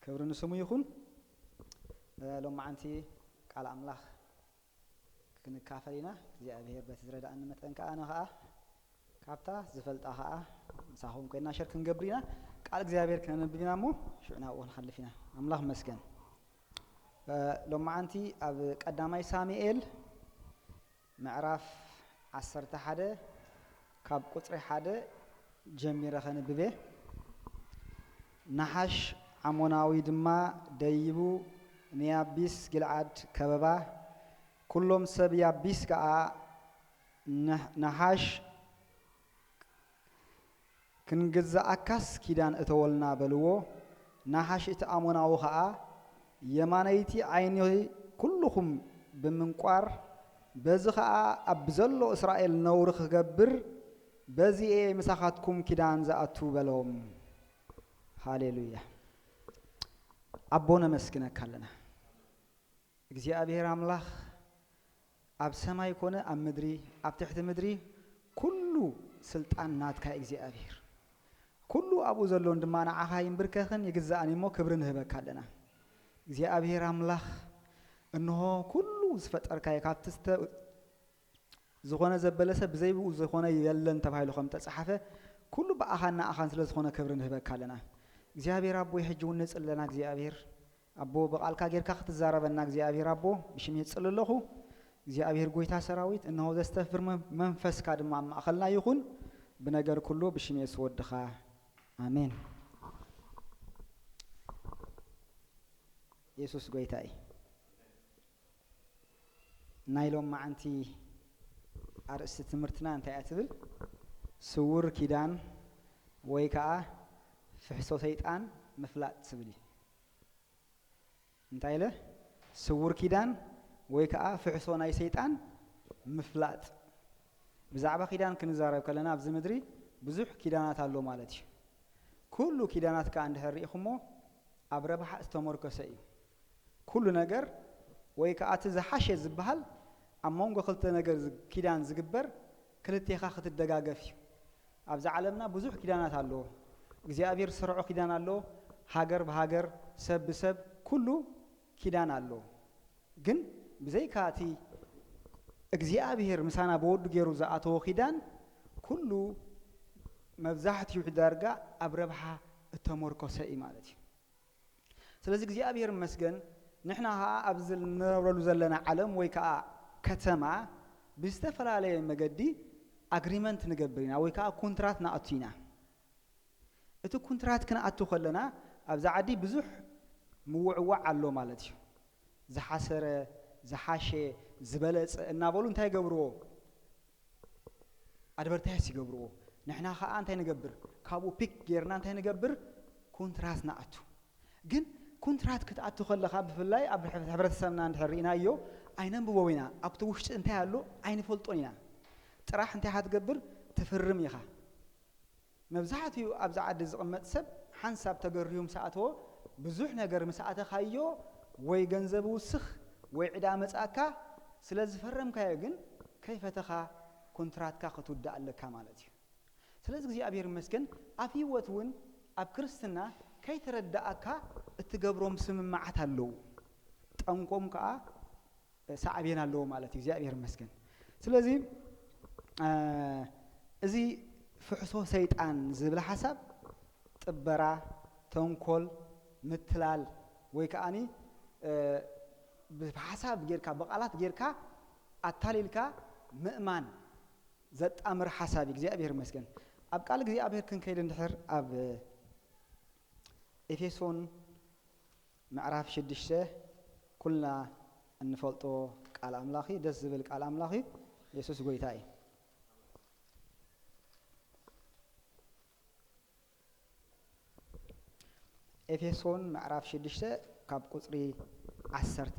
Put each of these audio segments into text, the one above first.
ክብሪ ንስሙ ይኹን። እ፣ ሎማዓንቲ ቃል ኣምላኽ ክንካፈል ኢና። እግዚኣብሔር በቲ ዝረዳእኒ መጠን ከኣ ኣነ ከኣ ካብታ ዝፈልጣ ከኣ ምሳኹም ኮይና ሸር ክንገብር ኢና። ቃል እግዚኣብሔር ክነንብብ ኢና እሞ ሽዑ ናብኡ ክንሓልፍ ኢና። ኣምላኽ መስገን። እ፣ ሎማዓንቲ ኣብ ቀዳማይ ሳሙኤል ምዕራፍ ዓሰርተ ሓደ ካብ ቁጽሪ ሓደ ጀሚረ ከንብብ እየ። ናሓሽ ዓሞናዊ ድማ ደይቡ ንያቢስ ጊልዓድ ከበባ፣ ኩሎም ሰብ ያቢስ ከኣ፣ "ን-፣ ናሓሽ ክንግዝኣካስ ኪዳን እተወልና" በልዎ። ናሓሽ እቲ ኣሞናዊ ኸኣ፣ "የማነይቲ ዓይኒ ኩልኹም ብምንቋር፣ በዚ ኸኣ ኣብ ዘሎ እስራኤል ነውሪ ክገብር፣ በዚ እየ ምሳኻትኩም ኪዳን ዝኣቱ" በሎም። ሃሌሉያ። ኣቦ ነመስግነካ ኣለና። እግዚኣብሔር ኣምላኽ ኣብ ሰማይ ኮነ ኣብ ምድሪ፣ ኣብ ትሕቲ ምድሪ ኩሉ ስልጣን ናትካ እዩ እግዚኣብሔር። ኩሉ ኣብኡ ዘሎን ድማ ንዓኻ ይንብርከኽን ይግዛእን እሞ ክብሪ ንህበካ ኣለና። እግዚኣብሔር ኣምላኽ እንሆ ኩሉ ዝፈጠርካዮ ካብቲ ዝተ-፣ ዝኾነ ዘበለ ሰብ ብዘይ ብኡ ዝኾነ የለን ተባሂሉ ከም ተጻሓፈ ኩሉ ብኣኻን ንኣኻን ስለ ዝኾነ ክብሪ ንህበካ ኣለና። እግዚኣብሔር ኣቦይ ሕጂ እውን ንጽሊ ኣለና እግዚኣብሔር ኣቦ ብቓልካ ጌርካ ክትዛረበና እግዚኣብሔር ኣቦ ብሽም የጽሊ ኣለኹ። እግዚኣብሔር ጎይታ ሰራዊት እንሆ ዘስተፍር መን-፣ መንፈስካ ድማ ኣብ ማእኸልና ይኹን። ብነገር ኩሉ ብሽም የሱስ ወድኻ ኣሜን። የሱስ ጎይታ እዩ። ናይ ሎማዓንቲ ኣርእስቲ ትምህርትና እንታይ እያ ትብል? ስውር ኪዳን ወይ ከዓ ፍሕሶ ሰይጣን ምፍላጥ ትብል እዩ። እንታይ ኢለ? ስውር ኪዳን ወይ ከዓ ፍሕሶ ናይ ሰይጣን ምፍላጥ። ብዛዕባ ኪዳን ክንዛረብ ከለና ኣብዚ ምድሪ ብዙሕ ኪዳናት ኣሎ ማለት እዩ። ኩሉ ኪዳናት ከዓ እንድሕር ርኢኹሞ ኣብ ረብሓ ዝተመርኮሰ እዩ። ኩሉ ነገር ወይ ከዓ እቲ ዝሓሸ ዝበሃል ኣብ መንጎ ክልተ ነገር ዝ-፣ ኪዳን ዝግበር ክልቴኻ ክትደጋገፍ እዩ። ኣብዚ ዓለምና ብዙሕ ኪዳናት ኣሎ። እግዚኣብሔር ዝሰርዖ ኪዳን ኣሎ፣ ሃገር ብሃገር፣ ሰብ ብሰብ፣ ኩሉ ኪዳን ኣሎ። ግን ብዘይካ እቲ እግዚኣብሔር ምሳና ብወዱ ገይሩ ዝኣተዎ ኪዳን፣ ኩሉ መብዛሕትኡ ዳርጋ ኣብ ረብሓ እተመርኮሰ እዩ ማለት እዩ። ስለዚ እግዚኣብሔር ይመስገን፣ ንሕና ኸዓ ኣብዚ እንነብረሉ ዘለና ዓለም ወይ ከዓ ከተማ ብዝተፈላለየ መገዲ ኣግሪመንት ንገብር ኢና ወይ ከዓ ኩንትራት ንኣቱ ኢና። እቲ ኩንትራት ክንኣቱ ከለና ኣብዚ ዓዲ ብዙሕ ምውዕዋዕ ኣሎ ማለት እዩ። ዝሓሰረ፣ ዝሓሸ፣ ዝበለጸ እናበሉ እንታይ ይገብርዎ? ኣድቨርታይዝ ይገብርዎ። ንሕና ኸዓ እንታይ ንገብር? ካብኡ ፒክ ጌርና እንታይ ንገብር? ኩንትራት ንኣቱ። ግን ኩንትራት ክትኣቱ ከለኻ ብፍላይ ኣብ ሕብረ-፣ ሕብረተሰብና እንድሕር ርኢናዮ ኣይነንብቦ ኢና። ኣብቲ ውሽጢ እንታይ ኣሎ ኣይንፈልጦን ኢና። ጥራሕ እንታይ ኢኻ ትገብር? ትፍርም ኢኻ። መብዛሕትኡ ኣብዚ ዓዲ ዝቕመጥ ሰብ ሓንሳብ ተገርዩ ምስ ኣተወ ብዙሕ ነገር ምስ ኣተኻዮ ወይ ገንዘብ ይውስኽ ወይ ዕዳ መጻእካ፣ ስለ ዝፈረምካዮ ግን ከይፈተኻ ኮንትራትካ ክትውዳእ ኣለካ ማለት እዩ። ስለዚ እግዚኣብሔር ይመስገን ኣብ ህይወት እውን ኣብ ክርስትና ከይተረዳእካ እትገብሮም ስምምዓት ኣለዉ። ጠንቆም ከኣ ሳዕቤን ኣለዎ ማለት እዩ። እግዚኣብሔር ይመስገን። ስለዚ እ፣ እዚ ፍሕሶ ሰይጣን ዝብል ሓሳብ ጥበራ፣ ተንኮል፣ ምትላል ወይ ከኣኒ እ፣ ብሓሳብ ጌርካ ብቓላት ጌርካ ኣታሊልካ ምእማን ዘጣምር ሓሳብ እዩ። እግዚኣብሔር ይመስገን። ኣብ ቃል እግዚኣብሔር ክንከይድ እንድሕር ኣብ ኤፌሶን ምዕራፍ ሽዱሽተ ኩልና እንፈልጦ ቃል ኣምላኽ እዩ። ደስ ዝብል ቃል ኣምላኽ እዩ። የሱስ ጎይታ እዩ። ኤፌሶን ምዕራፍ ሽዱሽተ ካብ ቁጽሪ ዓሰርተ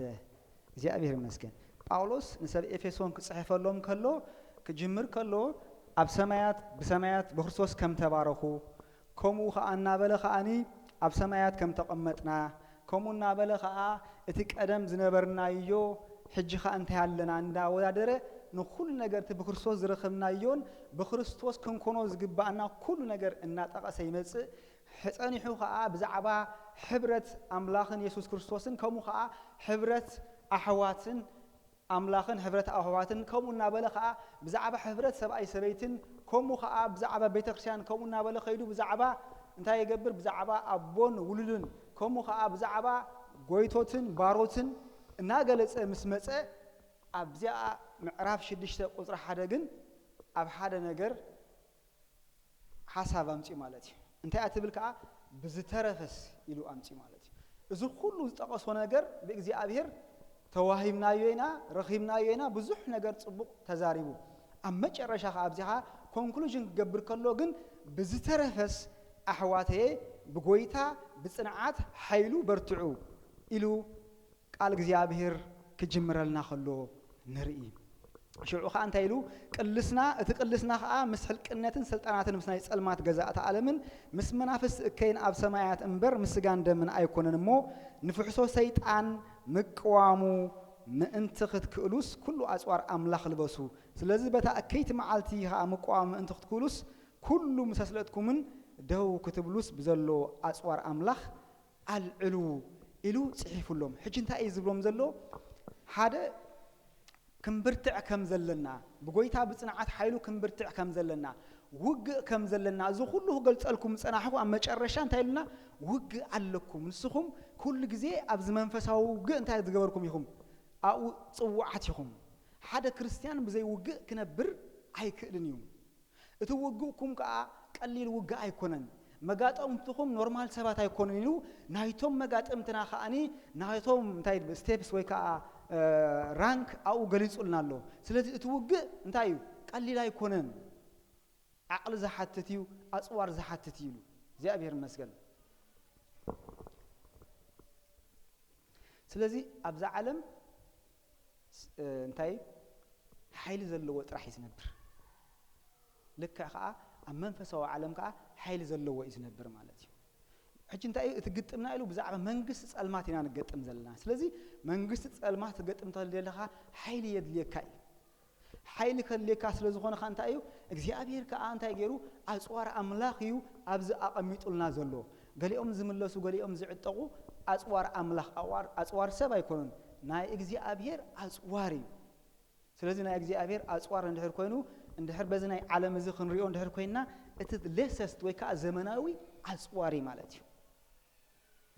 እግዚኣብሔር ይመስገን። ጳውሎስ ንሰብ ኤፌሶን ክጽሕፈሎም ከሎ፣ ክጅምር ከሎ፣ ኣብ ሰማያት፣ ብሰማያት ብክርስቶስ ከም ተባረኹ፣ ከምኡ ኸኣ እናበለ ኸኣኒ ኣብ ሰማያት ከም ተቐመጥና፣ ከምኡ እናበለ ኸኣ እቲ ቀደም ዝነበርናዮ ሕጂ ኸኣ እንታይ ኣለና እንዳወዳደረ ንኹሉ ነገር እቲ ብክርስቶስ ዝረኸብናዮን ብክርስቶስ ክንኮኖ ዝግባኣና ኩሉ ነገር እናጠቐሰ ይመጽእ። ጸኒሑ ኸኣ ብዛዕባ ሕብረት ኣምላኽን የሱስ ክርስቶስን፣ ከምኡ ኸዓ ሕብረት ኣሕዋትን ኣምላኽን ሕብረት ኣሕዋትን፣ ከምኡ እናበለ ኸዓ ብዛዕባ ሕብረት ሰብኣይ ሰበይትን፣ ከምኡ ኸዓ ብዛዕባ ቤተ ክርስቲያን ከምኡ እናበለ ኸይዱ ብዛዕባ እንታይ ይገብር? ብዛዕባ ኣቦን ውሉድን፣ ከምኡ ኸዓ ብዛዕባ ጎይቶትን ባሮትን እናገለጸ ምስ መጸ፣ ኣብዚኣ ምዕራፍ ሽዱሽተ ቁጽሪ ሓደ ግን ኣብ ሓደ ነገር ሓሳብ ኣምጺኡ ማለት እዩ። እንታይ እያ ትብል ከኣ? ብዝተረፈስ ኢሉ ኣምጺኡ ማለት እዩ። እዚ ኩሉ ዝጠቐሶ ነገር ብእግዚኣብሔር ተዋሂብናዮ ኢና፣ ረኺብናዮ ኢና፣ ብዙሕ ነገር ጽቡቕ ተዛሪቡ። ኣብ መጨረሻ ከኣ ኣብዚኻ ኮንክሉዥን ክገብር ከሎ ግን ብዝተረፈስ ኣሕዋተየ ብጎይታ ብጽንዓት ሓይሉ በርትዑ ኢሉ ቃል እግዚኣብሔር ክጅምረልና ከሎ ንርኢ። ሽዑ ኸዓ እንታይ ኢሉ? ቅልስና፣ እቲ ቅልስና ኸዓ ምስ ሕልቅነትን ስልጣናትን ምስ ናይ ጸልማት ገዛእቲ ዓለምን ምስ መናፍስቲ እከይን ኣብ ሰማያት እምበር ምስ ስጋን ደምን ኣይኮነን እሞ ንፍሕሶ ሰይጣን ምቅዋሙ ምእንቲ ክትክእሉስ ኩሉ ኣጽዋር ኣምላኽ ልበሱ። ስለዚ በታ እከይቲ መዓልቲ ኸዓ ምቅዋሙ ምእንቲ ክትክእሉስ ኩሉ ምስ ኣስለጥኩምን ደው ክትብሉስ ብዘሎ ኣጽዋር ኣምላኽ ኣልዕሉ ኢሉ ጽሒፉሎም። ሕጂ እንታይ እዩ ዝብሎም ዘሎ? ሓደ ክንብርትዕ ከም ዘለና፣ ብጎይታ ብጽንዓት ሓይሉ ክንብርትዕ ከም ዘለና፣ ውግእ ከም ዘለና፣ እዚ ኩሉ ክገልጸልኩም ዝጸናሕኩ ኣብ መጨረሻ እንታይ ኢሉና? ውግእ ኣለኩም። ንስኹም ኩሉ ግዜ ኣብዚ መንፈሳዊ ውግእ እንታይ ዝገበርኩም ኢኹም? ኣብኡ ጽዋዓት ኢኹም። ሓደ ክርስትያን ብዘይ ውግእ ክነብር ኣይክእልን እዩ። እቲ ውግእኩም ከኣ ቀሊል ውግእ ኣይኮነን። መጋጠምትኹም ኖርማል ሰባት ኣይኮኑን ኢሉ ናይቶም መጋጥምትና ከኣኒ ናይቶም እንታይ ስቴፕስ ወይ ከኣ ራንክ ኣብኡ ገሊጹልና ኣሎ። ስለዚ እቲ ውግእ እንታይ እዩ? ቀሊል ኣይኮነን። ዓቕሊ ዝሓትት እዩ፣ ኣጽዋር ዝሓትት እዩ ኢሉ። እግዚኣብሔር ይመስገን። ስለዚ ኣብዛ ዓለም ስ- እ፣ እንታይ ሓይሊ ዘለዎ ጥራሕ እዩ ዝነብር። ልክዕ ከዓ ኣብ መንፈሳዊ ዓለም ከዓ ሓይሊ ዘለዎ እዩ ዝነብር ማለት እዩ። ሕጂ እንታይ እዩ እቲ ግጥምና ኢሉ? ብዛዕባ መንግስቲ ጸልማት ኢና ንገጥም ዘለና። ስለዚ መንግስቲ ጸልማት ትገጥም ተልዩ ዘለኻ ሓይሊ የድልየካ እዩ። ሓይሊ ከድልየካ ስለ ዝኾነ ኸዓ እንታይ እዩ እግዚኣብሔር ከዓ እንታይ ገይሩ? ኣጽዋር ኣምላኽ እዩ ኣብዚ ኣቐሚጡልና ዘሎ። ገሊኦም ዝምለሱ ገሊኦም ዝዕጠቑ ኣጽዋር ኣምላኽ ኣዋር- ኣጽዋር ሰብ ኣይኮኑን፣ ናይ እግዚኣብሔር ኣጽዋር እዩ። ስለዚ ናይ እግዚኣብሔር ኣጽዋር እንድሕር ኮይኑ እንድሕር በዚ ናይ ዓለም እዚ ክንሪኦ እንድሕር ኮይንና እቲ ሌሰስት ወይ ከዓ ዘመናዊ ኣጽዋር እዩ ማለት እዩ።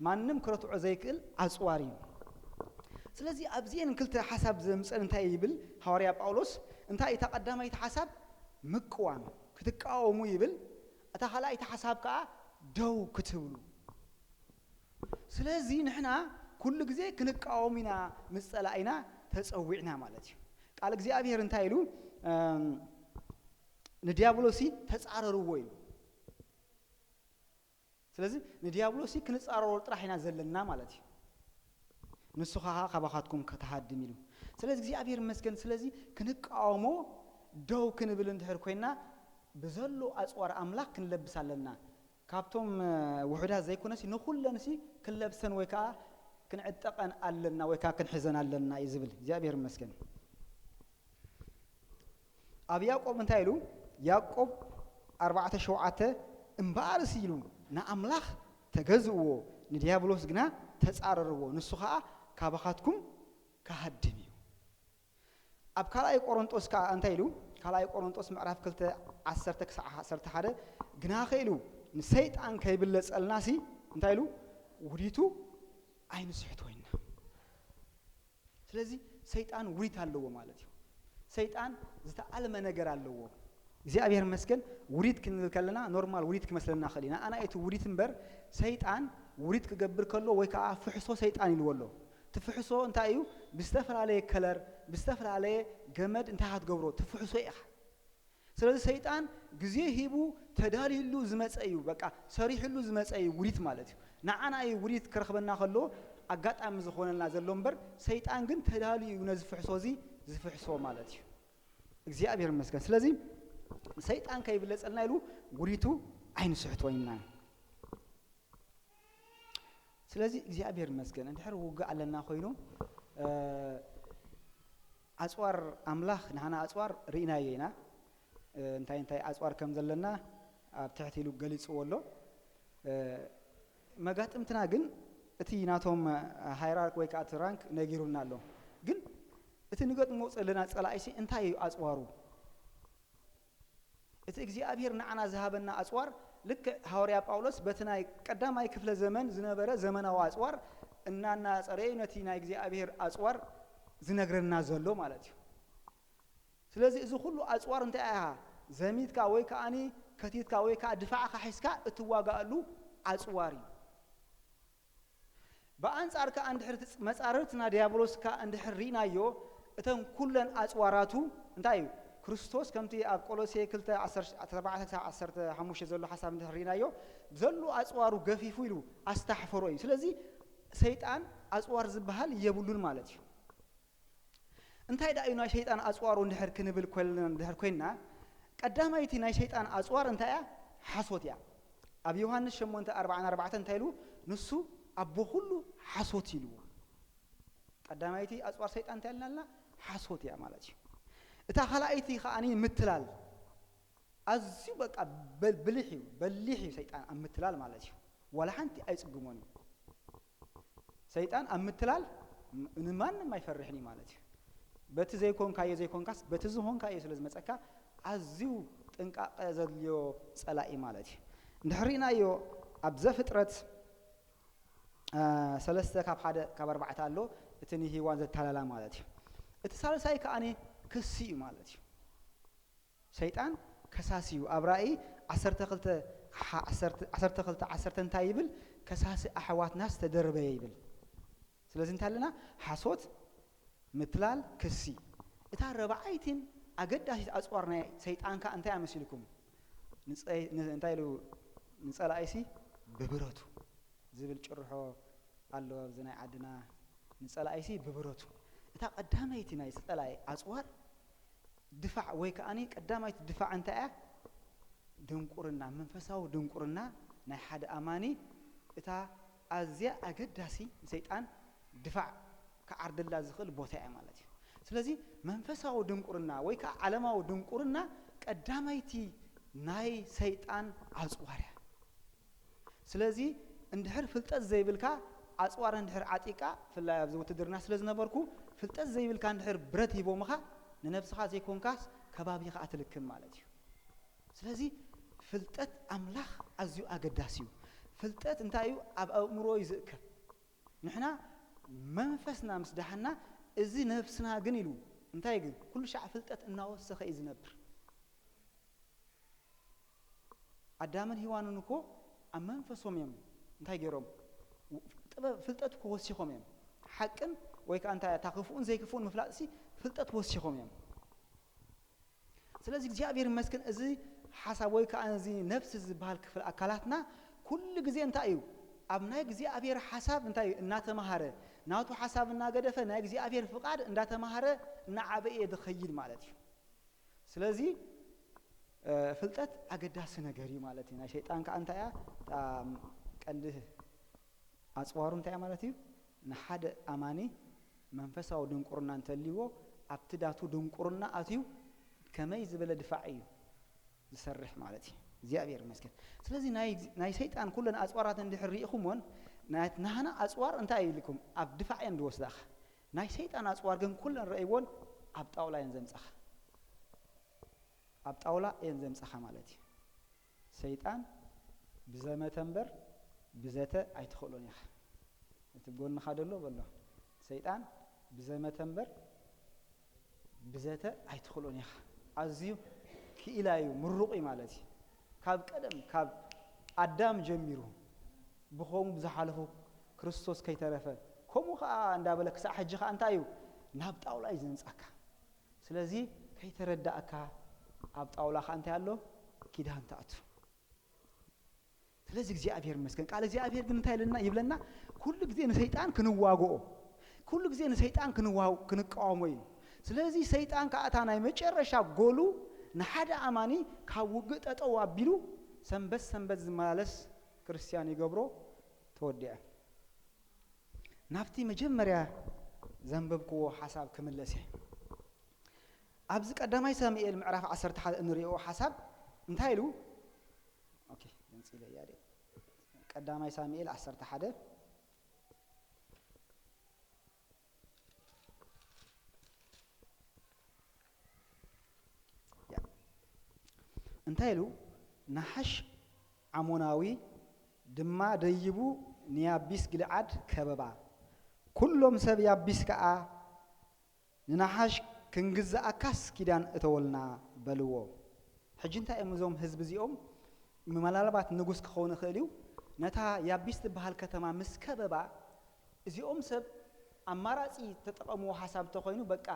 ማንም ክረትዖ ዘይክእል ኣጽዋር እዩ። ስለዚ ኣብዚኤን ክልተ ሓሳብ ዘምፀን እንታይ ይብል ሃዋርያ ጳውሎስ? እንታይ እታ ቀዳማይቲ ሓሳብ ምቅዋም ክትቃወሙ ይብል፣ እታ ካልኣይቲ ሓሳብ ከዓ ደው ክትብሉ። ስለዚ ንሕና ኩሉ ግዜ ክንቃወም ኢና፣ ምስ ፀላኢና ተፀዊዕና ማለት እዩ። ቃል እግዚኣብሔር እንታይ ኢሉ? እም፣ ንዲያብሎሲ ተፃረርዎ ኢሉ። ስለዚ ንዲያብሎሲ ክንፃረሮ ጥራሕ ኢና ዘለና ማለት እዩ። ንሱ ከዓ ካባኻትኩም ከተሃድም ኢሉ። ስለዚ እግዚኣብሔር ይመስገን። ስለዚ ክንቃወሞ ደው ክንብል እንድሕር ኮይና ብዘሎ ኣፅዋር ኣምላኽ ክንለብስ ኣለና። ካብቶም እ፣ ውሑዳት ዘይኮነሲ ንኹለንሲ ክንለብሰን ወይ ከዓ ክንዕጠቐን ኣለና ወይ ከዓ ክንሕዘን ኣለና እዩ ዝብል። እግዚኣብሔር ይመስገን። ኣብ ያዕቆብ እንታይ ኢሉ? ያዕቆብ ኣርባዕተ ሸውዓተ እምበኣርስ ኢሉ ንኣምላኽ ተገዝእዎ፣ ንዲያብሎስ ግና ተጻረርዎ፣ ንሱ ኸኣ ካባኻትኩም ክሃድም እዩ። ኣብ ካልኣይ ቆሮንጦስ ከኣ እንታይ ኢሉ? ካልኣይ ቆሮንጦስ ምዕራፍ ክልተ ዓሰርተ ክሳዕ ዓሰርተ ሓደ ግናኸ ኢሉ ንሰይጣን ከይብለጸልናሲ እንታይ ኢሉ? ውዲቱ ኣይንስሕቶ ኢና። ስለዚ ሰይጣን ውሪት ኣለዎ ማለት እዩ። ሰይጣን ዝተኣልመ ነገር ኣለዎ። እግዚኣብሔር መስገን ውሪት ክንብል ከለና ኖርማል ውሪት ክመስለና ክእል ኢና። ኣና እቲ ውሪት እምበር ሰይጣን ውሪት ክገብር ከሎ ወይ ከዓ ፍሕሶ ሰይጣን ኢልዎ ኣሎ። እቲ ፍሕሶ እንታይ እዩ? ብዝተፈላለየ ከለር ብዝተፈላለየ ገመድ እንታይ ክትገብሮ ትፍሕሶ ኢኻ። ስለዚ ሰይጣን ግዜ ሂቡ ተዳልዩሉ ዝመፀ እዩ። በቃ ሰሪሕሉ ዝመፀ እዩ ውሪት ማለት እዩ። ንዓና እዩ ውሪት ክረኽበና ከሎ ኣጋጣሚ ዝኾነልና ዘሎ እምበር ሰይጣን ግን ተዳልዩ እዩ ነዚ ፍሕሶ እዚ ዝፍሕሶ ማለት እዩ። እግዚኣብሔር ይመስገን። ስለዚ ሰይጣን ከይብለጸልና ኢሉ ውሪቱ ኣይንስሕቶ ኢና። ስለዚ እግዚኣብሔር ይመስገን እንድሕር ውግእ ኣለና ኮይኑ እ፣ ኣፅዋር ኣምላኽ ንሓና ኣፅዋር ርኢናዮ ኢና። እ፣ እንታይ እንታይ ኣፅዋር ከም ዘለና ኣብ ትሕቲ ኢሉ ገሊፅዎ ኣሎ። እ፣ መጋጥምትና ግን እቲ ናቶም ሃይራርክ ወይ ከዓ እቲ ራንክ ነጊሩና ኣሎ። ግን እቲ ንገጥሞ ዘለና ጸላኢሲ እንታይ እዩ ኣጽዋሩ? እቲ እግዚኣብሔር ንዓና ዝሃበና ኣጽዋር፣ ልክዕ ሃዋርያ ጳውሎስ በቲ ናይ ቀዳማይ ክፍለ ዘመን ዝነበረ ዘመናዊ ኣጽዋር እናናጸረ እዩ ነቲ ናይ እግዚኣብሔር ኣጽዋር ዝነግረና ዘሎ ማለት እዩ። ስለዚ እዚ ኩሉ ኣጽዋር እንታይ እያ? ዘሚትካ ወይ ከኣኒ ከቲትካ ወይ ከኣ ድፋዕካ ሒዝካ እትዋጋኣሉ ኣጽዋር እዩ። ብኣንጻር ከኣ እንድሕር እቲ መጻርርትና ዲያብሎስ ከኣ እንድሕር ርኢናዮ፣ እተን ኩለን ኣጽዋራቱ እንታይ እዩ? ክርስቶስ ከምቲ ኣብ ቆሎሴ ክልተ ዓሰርተ ኣርባዕተ ክሳብ ዓሰርተ ሓሙሽተ ዘሎ ሓሳብ እንድሕር ርኢናዮ፣ ዘሎ ኣጽዋሩ ገፊፉ ኢሉ ኣስታሕፈሮ እዩ። ስለዚ ሰይጣን ኣጽዋር ዝበሃል የብሉን ማለት እዩ። እንታይ ደኣ እዩ ናይ ሰይጣን ኣጽዋሩ እንድሕር ክንብል ኮልና፣ እንድሕር ኮይንና፣ ቀዳማይቲ ናይ ሰይጣን ኣጽዋር እንታይ እያ? ሓሶት እያ። ኣብ ዮሃንስ ሸሞንተ ኣርብዓን ኣርባዕተን እንታይ ኢሉ? ንሱ ኣቦ ኩሉ ሓሶት ኢልዎ። ቀዳማይቲ ኣጽዋር ሰይጣን እንታይ ኢልና ኣለና? ሓሶት እያ ማለት እዩ። እታ ካልኣይቲ ከኣኒ ምትላል። ኣዝዩ በቃ በል-፣ ብልሕ እዩ፣ በሊሕ እዩ ሰይጣን ኣብ ምትላል ማለት እዩ። ዋላ ሓንቲ ኣይጽግሞን እዩ። ሰይጣን ኣብ ምትላል ም-፣ ንማንም ኣይፈርሕን እዩ ማለት እዩ። በቲ ዘይኮንካዮ ዘይኮንካስ፣ በቲ ዝኾንካዮ ስለ ዝመጸካ ኣዝዩ ጥንቃቐ ዘድልዮ ጸላኢ ማለት እዩ። እንድሕር ርኢናዮ ኣብ ዘፍጥረት፣ አ፣ ሰለስተ ካብ ሓደ ካብ ኣርባዕተ ኣሎ፣ እቲ ንሂዋን ዘታለላ ማለት እዩ። እቲ ሳልሳይ ከኣኒ ክሲ እዩ ማለት እዩ። ሰይጣን ከሳሲ እዩ። ኣብ ራእይ ዓሰርተ ክልተ፣ ሓ-፣ ዓሰርተ፣ ዓሰርተ ክልተ ዓሰርተ እንታይ ይብል? ከሳሲ ኣሕዋትና ዝተደርበየ ይብል። ስለዚ እንታይ ኣለና? ሓሶት፣ ምትላል፣ ክሲ። እታ ረብዓይትን ኣገዳሲት ኣጽዋር ናይ ሰይጣንካ እንታይ ኣመሲልኩም? ንጸይ-፣ ን-፣ እንታይ ኢሉ ንጸላኢሲ ብብረቱ ዝብል ጭርሖ ኣሎ ኣብዚ ናይ ዓድና። ንጸላኢሲ ብብረቱ። እታ ቀዳመይቲ ናይ ጸላኢ ኣጽዋር ድፋዕ ወይ ከኣኒ ቀዳማይቲ ድፋዕ እንታይ እያ? ድንቁርና፣ መንፈሳዊ ድንቁርና ናይ ሓደ ኣማኒ እታ ኣዝያ ኣገዳሲ ንሰይጣን ድፋዕ ክዓርደላ ዝኽእል ቦታ እያ ማለት እዩ። ስለዚ መንፈሳዊ ድንቁርና ወይ ከዓ ዓለማዊ ድንቁርና ቀዳማይቲ ናይ ሰይጣን ኣጽዋር እያ። ስለዚ እንድሕር ፍልጠት ዘይብልካ ኣጽዋር እንድሕር ዓጢቃ፣ ብፍላይ ኣብዚ ውትድርና ስለ ዝነበርኩ፣ ፍልጠት ዘይብልካ እንድሕር ብረት ሂቦምኻ፣ ንነብስኻ ዘይኮንካስ ከባቢኻ ኣትልክም ማለት እዩ። ስለዚ ፍልጠት ኣምላኽ ኣዝዩ ኣገዳሲ እዩ። ፍልጠት እንታይ እዩ? ኣብ ኣእምሮ እዩ ዝእከብ። ንሕና መንፈስና ምስ ደሓና፣ እዚ ነብስና ግን ኢሉ እንታይ ግን ኩሉ ሻዕ ፍልጠት እናወሰኸ እዩ ዝነብር። ኣዳምን ሄዋንን እኮ ኣብ መንፈሶም እዮም እንታይ ገይሮም? ጥበብ፣ ፍልጠት እኮ ወሲኾም እዮም። ሓቅን ወይ ከዓ እንታይ እታ ክፉእን ዘይክፉእን ምፍላጥሲ ፍልጠት ወሲኾም እዮም። ስለዚ እግዚኣብሔር ይመስገን፣ እዚ ሓሳብ ወይ ከዓ እዚ ነፍሲ ዝበሃል ክፍል ኣካላትና ኩሉ ግዜ እንታይ እዩ? ኣብ ናይ እግዚኣብሔር ሓሳብ እንታይ እዩ? እናተምሃረ፣ ናቱ ሓሳብ እናገደፈ፣ ናይ እግዚኣብሔር ፍቓድ እንዳተምሃረ፣ እናዓበየ ዝኸይድ ማለት እዩ። ስለዚ፣ እ፣ ፍልጠት ኣገዳሲ ነገር እዩ ማለት እዩ። ናይ ሰይጣን ከዓ እንታይ እያ? እታ ቀንዲ ኣጽዋሩ እንታይ እያ ማለት እዩ? ንሓደ ኣማኒ መንፈሳዊ ድንቁርና እንተልይዎ፣ ኣብቲ ዳቱ ድንቁርና ኣትዩ ከመይ ዝበለ ድፋዕ እዩ ዝሰርሕ ማለት እዩ። እግዚኣብሔር ይመስገን። ስለዚ ናይ፣ ናይ ሰይጣን ኩለን ኣጽዋራት እንድሕር ርኢኹሞን፣ ናይ ናህና ኣጽዋር እንታይ እዩ ኢልኩም? ኣብ ድፋዕ እየን ዝወስዳኻ። ናይ ሰይጣን ኣጽዋር ግን ኩለን ረእይዎን ኣብ ጣውላ እየን ዘምጻኻ። ኣብ ጣውላ እየን ዘምጻኻ ማለት እዩ። ሰይጣን ብዘመተ እምበር ብዘተ ኣይትኽእሎን ኢኻ። እቲ ጎንኻ ዘሎ በሎ፣ ሰይጣን ብዘመተ እምበር ብዘተ ኣይትኽእሎን ኢኻ። ኣዝዩ ክኢላ እዩ፣ ምሩቕ እዩ ማለት እዩ። ካብ ቀደም፣ ካብ ኣዳም ጀሚሩ ብኸምኡ ብዝሓለፉ ክርስቶስ ከይተረፈ፣ ከምኡ ኸዓ እንዳበለ ክሳዕ ሕጂ ኸዓ እንታይ እዩ? ናብ ጣውላ እዩ ዘምጻካ። ስለዚ ከይተረዳእካ ኣብ ጣውላ ኸዓ እንታይ ኣሎ? ኪዳን ትኣቱ። ስለዚ እግዚኣብሔር ይመስገን። ቃል እግዚኣብሔር ግን እንታይ ኢልና፣ ይብለና? ኩሉ ግዜ ንሰይጣን ክንዋግኦ፣ ኩሉ ግዜ ንሰይጣን ክንዋ-፣ ክንቃወሞ እዩ። ስለዚ ሰይጣን ከዓ እታ ናይ መጨረሻ ጎሉ ንሓደ ኣማኒ ካብ ውግእ ጠጠው ኣቢሉ ሰንበት ሰንበት ዝመላለስ ክርስትያን ይገብሮ። ተወዲአ። ናብቲ መጀመርያ ዘንበብክዎ ሓሳብ ክምለስ እየ። ኣብዚ ቀዳማይ ሳሙኤል ምዕራፍ ዓሰርተ ሓደ እንሪኦ ሓሳብ እንታይ ኢሉ? ኦኬ፣ ገንፂለያ ድየ? ቀዳማይ ሳሙኤል ዓሰርተ ሓደ። ያ። እንታይ ኢሉ? ናሓሽ ዓሞናዊ ድማ ደይቡ ንያቢስ ግልዓድ ከበባ። ኩሎም ሰብ ያቢስ ከኣ፣ "ንናሓሽ ክንግዝኣካስ ኪዳን እተወልና" በልዎ። ሕጂ እንታይ እዮም እዞም ህዝቢ እዚኦም? ምናልባት ንጉስ ክኸውን ይኽእል እዩ። ነታ ያቢስ ትበሃል ከተማ ምስ ከበባ፣ እዚኦም ሰብ ኣማራጺ ተጠቐምዎ ሓሳብ እንተኾይኑ፣ "በቃ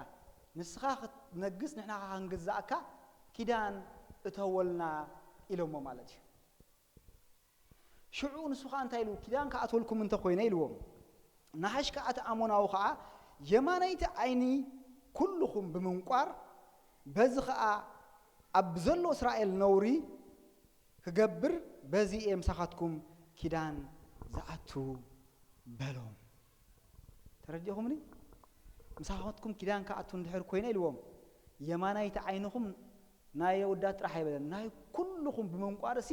ንስኻ ክትነግስ ንሕና ኸኣ ክንግዝኣካ ኪዳን እተወልና" ኢሎሞ ማለት እዩ። ሽዑ ንሱ ኸኣ እንታይ ኢሉ? "ኪዳን ክኣትወልኩም እንተኾይነ" ኢልዎም። ናሕሽ ከኣ እቲ ኣሞናዊ ኸኣ፣ "የማነይቲ ዓይኒ ኩልኹም ብምንቋር፣ በዚ ኸኣ ኣብ ዘሎ እስራኤል ነውሪ ክገብር፣ በዚ እየ ምሳኻትኩም ኪዳን ዝኣቱ" በሎም። ተረዲእኹምኒ? "ምሳኻትኩም ኪዳን ክኣቱ እንድሕር ኮይነ" ኢልዎም፣ "የማናይቲ ዓይንኹም ናይ የውዳት ጥራሕ ኣይበለን፣ ናይ ኩልኹም ብምንቋርሲ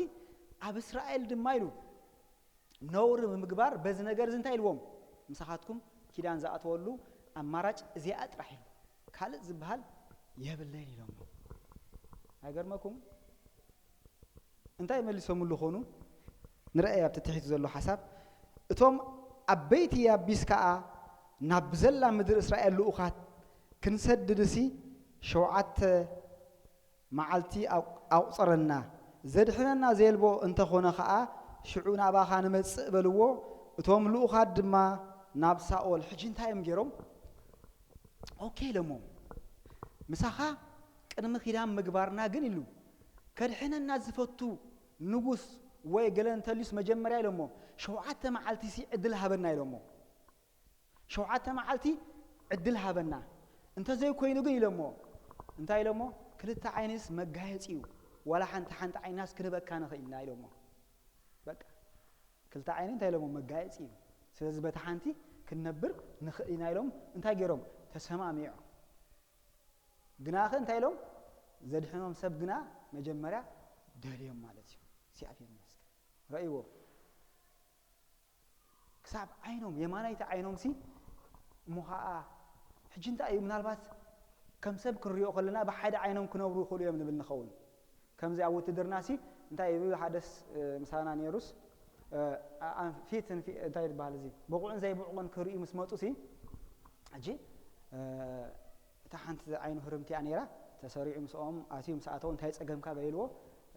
ኣብ እስራኤል ድማ" ኢሉ፣ "ነውሪ ብምግባር በዚ ነገር እዚ" እንታይ ኢልዎም? "ምሳኻትኩም ኪዳን ዝኣተወሉ ኣማራጭ እዚኣ ጥራሕ እዩ፣ ካልእ ዝበሃል የብለይን" ኢሎም። ኣይገርመኩም? እንታይ መሊሶምሉ ኾኑ? ንርኣይ ኣብቲ ትሕቲ ዘሎ ሓሳብ። "እቶም ዓበይቲ ያቢስ ከኣ ናብ ዘላ ምድሪ እስራኤል ልኡኻት ክንሰድድሲ ሸውዓተ መዓልቲ ኣቁ-፣ ኣቑጸረና፣ ዘድሕነና ዘየልቦ እንተኾነ ኸኣ ሽዑ ናባኻ ንመጽእ" በልዎ። እቶም ልኡኻት ድማ ናብ ሳኦል፣ ሕጂ እንታይ እዮም ገይሮም? ኦኬ ኢሎሞ፣ "ምሳኻ ቅድሚ ኪዳን ምግባርና ግን" ኢሉ፣ "ከድሕነና ዝፈቱ ንጉስ ወይ ገለ እንተልዩስ መጀመርያ" ኢሎሞ፣ "ሸውዓተ መዓልቲ ሲ ዕድል ሃበና" ኢሎሞ። "ሸውዓተ መዓልቲ ዕድል ሃበና፣ እንተዘይኮይኑ ግን" ኢሎሞ። እንታይ ኢሎሞ? "ክልተ ዓይንስ መጋየጺ እዩ፣ ዋላ ሓንቲ ሓንቲ ዓይናስ ክንበካ ንኽእል ኢና" ኢሎሞ። በቃ፣ ክልተ ዓይኒ እንታይ ኢሎሞ? መጋየጺ እዩ። ስለዚ በታ ሓንቲ ክንነብር ንኽእል ኢና ኢሎም እንታይ ገይሮም? ተሰማሚዖም። ግናኸ እንታይ ኢሎም? ዘድሕኖም ሰብ ግና መጀመርያ ደልዮም ማለት እዩ። እግዚኣብሔር ይመስገን። ረእይዎ። ክሳብ ዓይኖም፣ የማናይቲ ዓይኖም ሲ፣ እሞ ኸዓ፣ ሕጂ እንታይ እዩ፣ ምናልባት ከም ሰብ ክንሪኦ ከለና ብሓደ ዓይኖም ክነብሩ ይኽእሉ እዮም ንብል ንኸውን። ከምዚ ኣብ ውትድርና ሲ፣ እንታይ እዩ፣ ሓደስ፣ እ፣ ምሳና ነይሩስ፣ እ፣ ኣ-፣ ፊት ንፊ-፣ እንታይ ይበሃል እዚ፣ ብቑዕን ዘይብቑዕን ክርእዩ ምስ መጡ ሲ፣ ሕጂ፣ እ፣ እታ ሓንቲ ዓይኑ ህርምቲ እያ ነይራ፣ ተሰሪዑ ምስኦም ኣትዩ ምስ ኣተው፣ "እንታይ ጸገምካ?" በልዎ።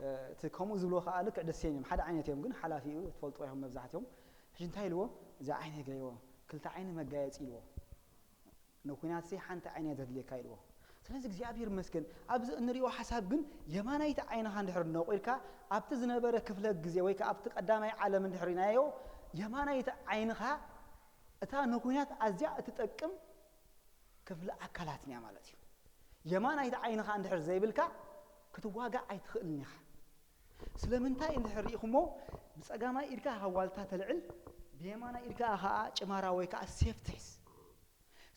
እ፣ እቲ ከምኡ ዝብሎ ከኣ ልክዕ ደስ እዮም፣ ሓደ ዓይነት እዮም፣ ግን ሓላፊኡ ትፈልጥዎ ኢኹም መብዛሕትኦም። ሕጂ እንታይ ኢልዎ? "እዚ ዓይነይ ገይዎ፣ ክልተ ዓይኒ መጋየጺ" ኢልዎ። "ንኲናትሲ ሓንቲ ዓይኒ እያ ዘድልየካ" ኢልዎ። ስለዚ እግዚኣብሔር ይመስገን፣ ኣብዚ እንሪኦ ሓሳብ ግን የማናይቲ ዓይንኻ እንድሕር ነቑልካ፣ ኣብቲ ዝነበረ ክፍለ ግዜ ወይ ከኣ ኣብቲ ቀዳማይ ዓለም እንድሕር ርኢናዮ፣ የማናይቲ ዓይንኻ እታ ንኲናት ኣዝያ እትጠቅም ክፍሊ ኣካላትና እያ ማለት እዩ። የማናይቲ ዓይንኻ እንድሕር ዘይብልካ ክትዋጋእ ኣይትኽእልን ኢኻ። ስለምንታይ እንድሕር ርኢኹሞ፣ ብጸጋማይ ኢድካ ኢኻ ዋልታ ተልዕል፣ ብየማናይ ኢድካ ኸኣ ጭማራ ወይ ከኣ ሴፍ ትሕዝ።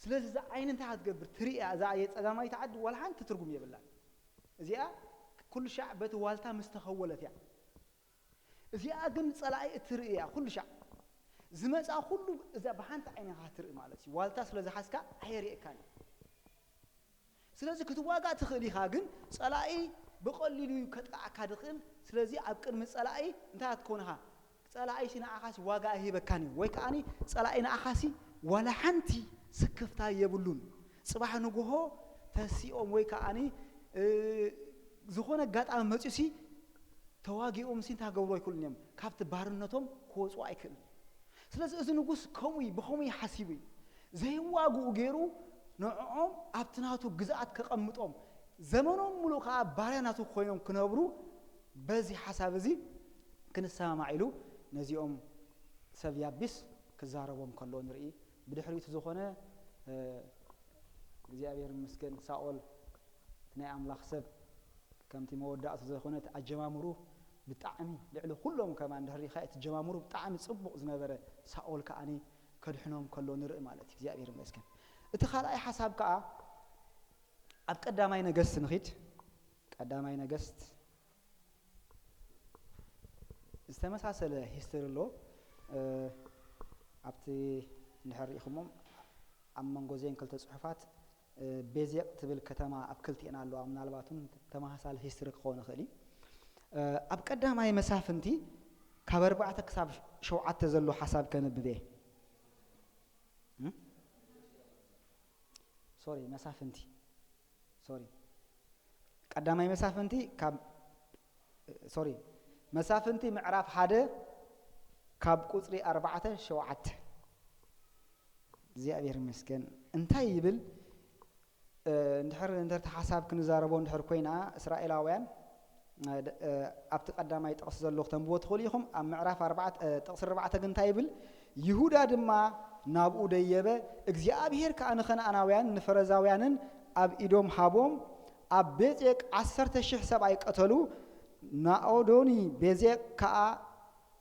ስለዚ እዛ ዓይኒ እንታይ እያ ትገብር? ትርኢ እያ። እዛ የጸጋማይቲ ዓዲ ዋላ ሓንቲ ትርጉም የብላን። እዚኣ ኩሉ ሻዕ በቲ ዋልታ ምስ ተኸወለት እያ። እዚኣ ግን ጸላኢ እትርኢ እያ። ኩሉ ሻዕ ዝመጻ ኩሉ እዛ ብሓንቲ ዓይኒ ኢኻ ትርኢ ማለት እዩ። ዋልታ ስለ ዝሓዝካ ኣየርእየካን እዩ። ስለዚ ክትዋጋእ ትኽእል ኢኻ፣ ግን ጸላኢ ብቐሊሉ እዩ ከጥቅዓካ ዝኽእል። ስለዚ ኣብ ቅድሚ ጸላኢ እንታይ ክትከውን ኢኻ? ጸላኢሲ ንዓኻሲ ዋጋ ኣይህበካን እዩ፣ ወይ ከኣኒ ጸላኢ ንዓኻሲ ዋላ ሓንቲ ስክፍታ የብሉን። ጽባሕ ንግሆ ተሲኦም ወይ ከኣኒ፣ እ፣ ዝኾነ ኣጋጣሚ መጺኡሲ ተዋጊኦምሲ እንታይ ክገብሩ ኣይክእሉን እዮም፣ ካብቲ ባርነቶም ክወጹ ኣይክእልን። ስለዚ እዚ ንጉስ ከምኡ እዩ፣ ብኸምኡ እዩ ሓሲቡ እዩ። ዘይዋግኡ ገይሩ ንዕኦም ኣብቲ ናቱ ግዝኣት ከቐምጦም፣ ዘመኖም ሙሉእ ከኣ ባርያ ናቱ ኮይኖም ክነብሩ፣ በዚ ሓሳብ እዚ ክንሰማማዕ ኢሉ ነዚኦም ሰብ ያቢስ ክዛረቦም ከሎ ንርኢ። ብድሕሪኡ እቲ ዝኾነ፣ እ፣ እግዚኣብሔር ይመስገን፣ ሳኦል እቲ ናይ ኣምላኽ ሰብ ከምቲ መወዳእቱ ዘይኮነ እቲ ኣጀማምሩ ብጣዕሚ ልዕሊ ኩሎም ከማን ድሕሪኻ እቲ ጀማምሩ ብጣዕሚ ጽቡቕ ዝነበረ ሳኦል ከኣኒ ከድሕኖም ከሎ ንርኢ ማለት እዩ። እግዚኣብሔር ይመስገን። እቲ ካልኣይ ሓሳብ ከኣ ኣብ ቀዳማይ ነገስት ንኺድ። ቀዳማይ ነገስት ዝተመሳሰለ ሂስትሪ ኣሎ። ኣብቲ እንድሕር ርኢኹሞም ኣብ መንጎ እዚአን ክልተ ጽሑፋት ቤዜቅ ትብል ከተማ ኣብ ክልቲኤን ኣለዋ። ምናልባት እውን ተመሳሳሊ ሂስትሪ ክኸውን ይኽእል እዩ። ኣብ ቀዳማይ መሳፍንቲ ካብ ኣርባዕተ ክሳብ ሸውዓተ ዘሎ ሓሳብ ከንብብ እየ። ሶሪ፣ መሳፍንቲ፣ ሶሪ፣ ቀዳማይ መሳፍንቲ ካብ፣ ሶሪ፣ መሳፍንቲ ምዕራፍ ሓደ ካብ ቁጽሪ ኣርባዕተ ሸውዓተ። እግዚኣብሔር ይመስገን። እንታይ ይብል? እንድሕር እንድሕር እቲ ሓሳብ ክንዛረቦ እንድሕር ኮይና፣ እስራኤላውያን ኣብቲ ቀዳማይ ጥቕሲ ዘሎ ክተንብቦ ትኽእሉ ኢኹም። ኣብ ምዕራፍ ኣርባዕተ ጥቕሲ ኣርባዕተ ግን እንታይ ይብል? ይሁዳ ድማ ናብኡ ደየበ፣ እግዚኣብሔር ከኣ ንኸነኣናውያን ንፈረዛውያንን ኣብ ኢዶም ሃቦም፣ ኣብ ቤጼቅ ዓሰርተ ሽሕ ሰብኣይ ቀተሉ። ናኦዶኒ ቤዜቅ ከኣ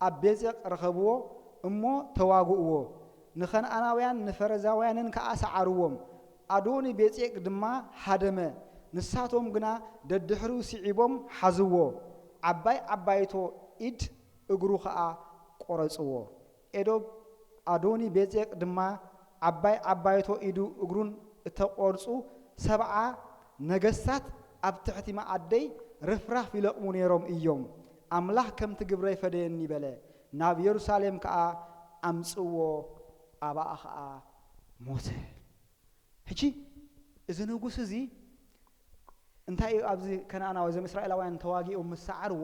ኣብ ቤጼቅ ረኸብዎ እሞ ተዋግእዎ። ንኸነኣናውያን ንፈረዛውያንን ከኣ ሰዓርዎም። ኣዶኒ ቤጼቅ ድማ ሃደመ። ንሳቶም ግና ደድሕሩ ስዒቦም ሓዝዎ። ዓባይ ዓባይቶ ኢድ እግሩ ኸኣ ቆረጽዎ። ኤዶብ ኣዶኒ ቤጼቅ ድማ ዓባይ ዓባይቶ ኢዱ እግሩን እተቆርጹ ሰብዓ ነገስታት ኣብ ትሕቲ መኣደይ ርፍራፍ ይለቕሙ ነይሮም እዮም። ኣምላኽ ከምቲ ግብረይ ፈደየኒ በለ። ናብ የሩሳሌም ከኣ ኣምጽዎ፣ ኣብኣ ኸኣ ሞተ። ሕጂ እዚ ንጉስ እዚ እንታይ እዩ ኣብዚ ከነኣናዊ፣ እዞም እስራኤላውያን ተዋጊኦም ምስ ሰዓርዎ፣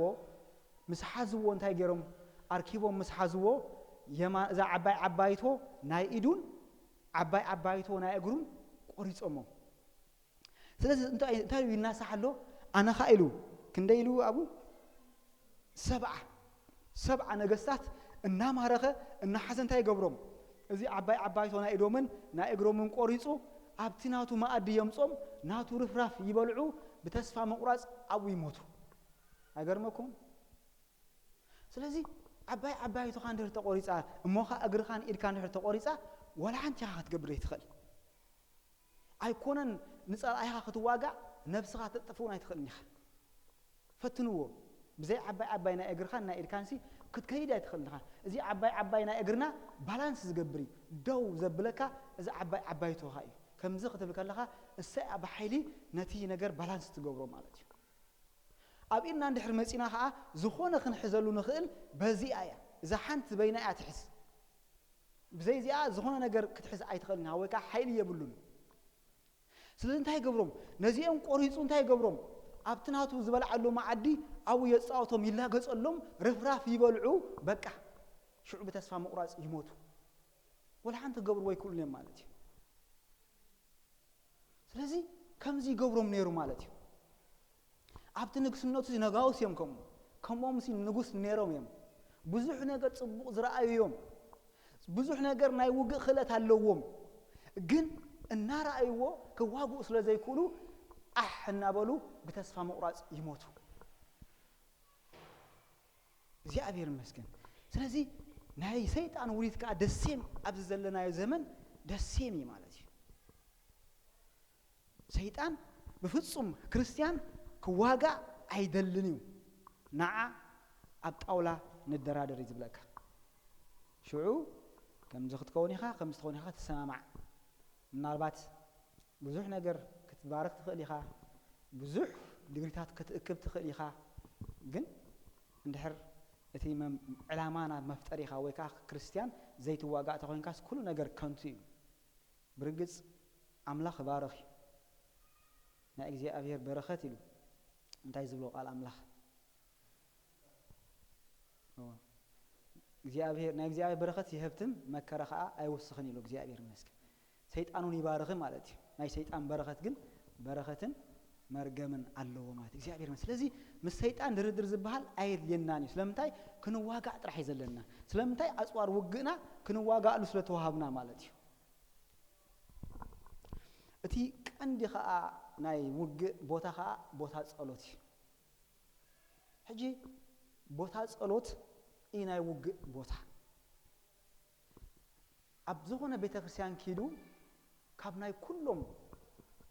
ምስ ሓዝዎ እንታይ ገይሮም? ኣርኪቦም ምስ ሓዝዎ፣ የማ-፣ እዛ ዓባይ ዓባይቶ ናይ ኢዱን ዓባይ ዓባይቶ ናይ እግሩን ቆሪጾሞ። ስለዚ እንታይ፣ እንታይ ኢሉ ይናሳሕ ኣሎ? ኣነ ኸኣ ኢሉ፣ ክንደይ ኢሉ ኣብኡ? ሰብዓ፣ ሰብዓ ነገስታት እናማረኸ እናሓዘ እንታይ ይገብሮም? እዚ ዓባይ ዓባይቶ ናይ ኢዶምን ናይ እግሮምን ቆሪጹ ኣብቲ ናቱ መኣዲ የምጾም፣ ናቱ ርፍራፍ ይበልዑ፣ ብተስፋ ምቑራጽ ኣብኡ ይሞቱ። ኣይገርመኩም? ስለዚ ዓባይ ዓባይቶኻ እንድሕር ተቆሪጻ፣ እሞኻ እግርኻን ኢድካ እንድሕር ተቆሪጻ፣ ዋላ ሓንቲ ኢኻ ክትገብር ዘይትኽእል። ኣይኮነን ንጸላኢኻ ክትዋጋእ፣ ነብስኻ ተጥፍኡን ኣይትኽእልን ኢኻ። ፈትንዎ። ብዘይ ዓባይ ዓባይ ናይ እግርኻን ናይ ኢድካንሲ ክትከይድ ኣይትኽእልን ኢኻ። እዚ ዓባይ ዓባይ ናይ እግርና ባላንስ ዝገብር እዩ። ደው ዘብለካ እዚ ዓባይ ዓባይቶኻ እዩ። ከምዚ ክትብል ከለኻ፣ እሰይ፣ ብሓይሊ ነቲ ነገር ባላንስ ትገብሮ ማለት እዩ። ኣብ ኢድና እንድሕር መጺና ኸኣ፣ ዝኾነ ክንሕዘሉ ንኽእል በዚኣ እያ። እዛ ሓንቲ በይና እያ ትሕዝ። ብዘይዚኣ ዝኾነ ነገር ክትሕዝ ኣይትኽእልን ኢኻ፣ ወይ ከኣ ሓይሊ የብሉን። ስለዚ እንታይ ይገብሮም? ነዚኦም ቆሪጹ እንታይ ይገብሮም? ኣብቲ ናቱ ዝበልዓሉ መዓዲ ኣብኡ የጻወቶም፣ ይላገጸሎም፣ ርፍራፍ ይበልዑ፣ በቃ ሽዑ ብተስፋ ምቑራጽ ይሞቱ። ወላ ሓንቲ ክገብርዎ ኣይክእሉን እዮም ማለት እዩ። ስለዚ ከምዚ ይገብሮም ነይሩ ማለት እዩ። ኣብቲ ንግስነቱ እዚ ነጋውስ እዮም ከምኡ። ከምኦም ሲ ንጉስ ነይሮም እዮም። ብዙሕ ነገር ጽቡቕ ዝረኣዩ እዮም። ብዙሕ ነገር ናይ ውግእ ክእለት ኣለዎም። ግን እናረኣይዎ ክዋግኡ ስለ ዘይክእሉ ኣሕ እናበሉ ብተስፋ ምቑራጽ ይሞቱ። እግዚኣብሔር ይመስገን። ስለዚ ናይ ሰይጣን ውዲት ከኣ ደሴም ኣብዚ ዘለናዮ ዘመን ደሴም እዩ ማለት እዩ። ሰይጣን ብፍጹም ክርስትያን ክዋጋእ ኣይደልን እዩ። ንዓ ኣብ ጣውላ ንደራደር እዩ ዝብለካ። ሽዑ ከምዚ ክትከውን ኢኻ፣ ከምዚ ትኸውን ኢኻ፣ ትሰማማዕ። ምናልባት ብዙሕ ነገር ክትባረክ ትኽእል ኢኻ፣ ብዙሕ ዲግሪታት ክትእክብ ትኽእል ኢኻ። ግን እንድሕር እቲ መም-፣ ዕላማ ናብ መፍጠሪኻ ወይ ከዓ ክርስትያን ዘይትዋጋእ ተኾይንካስ ኩሉ ነገር ከንቱ እዩ። ብርግጽ ኣምላኽ ይባርኽ እዩ። ናይ እግዚኣብሔር በረኸት ኢሉ እንታይ ዝብሎ ቃል ኣምላኽ? እዎ። እግዚኣብሔር፣ ናይ እግዚኣብሔር በረኸት ይሀብትም መከራ ኸዓ ኣይወስኽን ኢሉ እግዚኣብሔር ይመስገን። ሰይጣን እውን ይባርኽን ማለት እዩ። ናይ ሰይጣን በረኸት ግን በረኸትን መርገምን ኣለዎ ማለት እዩ። እግዚኣብሔር ይመስገን። ስለዚ ምስ ሰይጣን ድርድር ዝበሃል ኣየድልየናን እዩ። ስለምንታይ? ክንዋጋእ ጥራሕ እዩ ዘለና። ስለምንታይ? ኣጽዋር ውግእና ክንዋጋእሉ ስለ ተዋሃብና ማለት እዩ። እቲ ቀንዲ ኸዓ ናይ ውግእ ቦታ ኸዓ ቦታ ጸሎት እዩ። ሕጂ ቦታ ጸሎት እዩ ናይ ውግእ ቦታ። ኣብ ዝኾነ ቤተ ክርስቲያን ኪዱ ካብ ናይ ኩሎም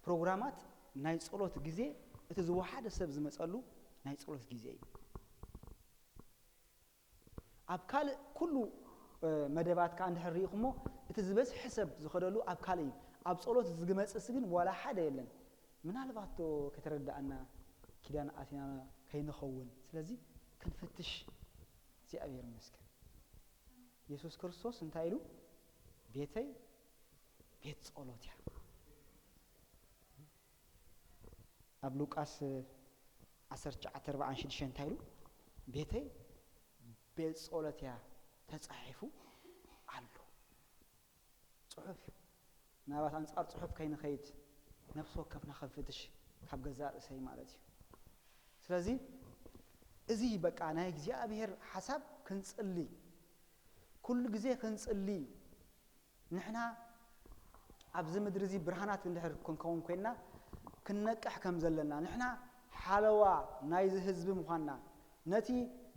ፕሮግራማት ናይ ጸሎት ግዜ እቲ ዝወሓደ ሰብ ዝመጸሉ ናይ ጸሎት ግዜ እዩ። ኣብ ካልእ ኩሉ መደባት ከዓ እንድሕር ርኢኹሞ፣ እቲ ዝበዝሐ ሰብ ዝኸደሉ ኣብ ካልእ እዩ። ኣብ ጸሎት ዝመጽእስ ግን ዋላ ሓደ የለን። ምናልባት ዶ ከተረድኣና ኪዳን ኣቲና ከይንኸውን? ስለዚ ክንፍትሽ እግዚኣብሔር ይመስገን። የሱስ ክርስቶስ እንታይ ኢሉ? ቤተይ ቤት ጸሎት እያ። ኣብ ሉቃስ ዓሰርተ ትሽዓተ ኣርብዓን ሽዱሽተን እንታይ ኢሉ? ቤተይ ቤት ጸሎት እያ ተጻሒፉ ኣሎ። ጽሑፍ እዩ። ምናልባት ኣንጻር ጽሑፍ ከይንኸይድ ነፍሲ ወከፍና ክንፍትሽ ካብ ገዛእ ርእሰይ ማለት እዩ። ስለዚ እዚ በቃ ናይ እግዚኣብሔር ሓሳብ ክንጽሊ፣ ኩሉ ግዜ ክንጽሊ፣ ንሕና ኣብዚ ምድሪ እዚ ብርሃናት እንድሕር ክንከውን ኮይንና ክንነቅሕ ከም ዘለና፣ ንሕና ሓለዋ ናይዚ ህዝቢ ምዃንና፣ ነቲ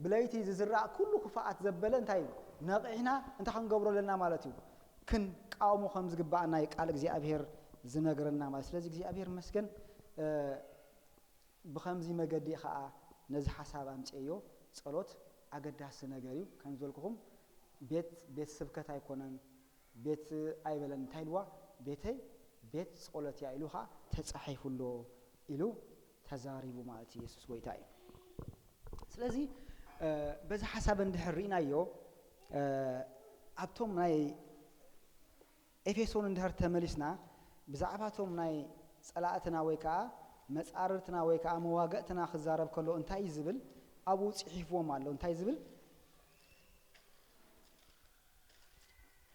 ብለይቲ ዝዝራእ ኩሉ ክፍኣት ዘበለ እንታይ እዩ? ነቒሕና እንታይ ክንገብሮ ኣለና ማለት እዩ? ክንቃወሞ ከም ዝግባኣና እዩ ቃል እግዚኣብሔር ዝነግረና ማለት። ስለዚ እግዚኣብሔር ይመስገን፣ እ፣ ብኸምዚ መገዲ ኸኣ ነዚ ሓሳብ ኣምጽኤዮ። ጸሎት ኣገዳሲ ነገር እዩ። ከም ዝበልኩኹም ቤት፣ ቤት ስብከት ኣይኮነን፣ ቤት ኣይበለን። እንታይ ኢልዋ? ቤተይ ቤት ጸሎት እያ ኢሉ ኸኣ ተጻሒፉ ኣሎ ኢሉ ተዛሪቡ ማለት እዩ። የሱስ ጎይታ እዩ። ስለዚ፣ እ፣ በዚ ሓሳብ እንድሕር ርኢናዮ፣ እ፣ ኣብቶም ናይ ኤፌሶን እንድሕር ተመሊስና፣ ብዛዕባ እቶም ናይ ጸላእትና ወይ ከኣ መጻርርትና ወይ ከኣ መዋግእትና ክዛረብ ከሎ እንታይ እዩ ዝብል? ኣብኡ ጽሒፍዎም ኣሎ። እንታይ ዝብል?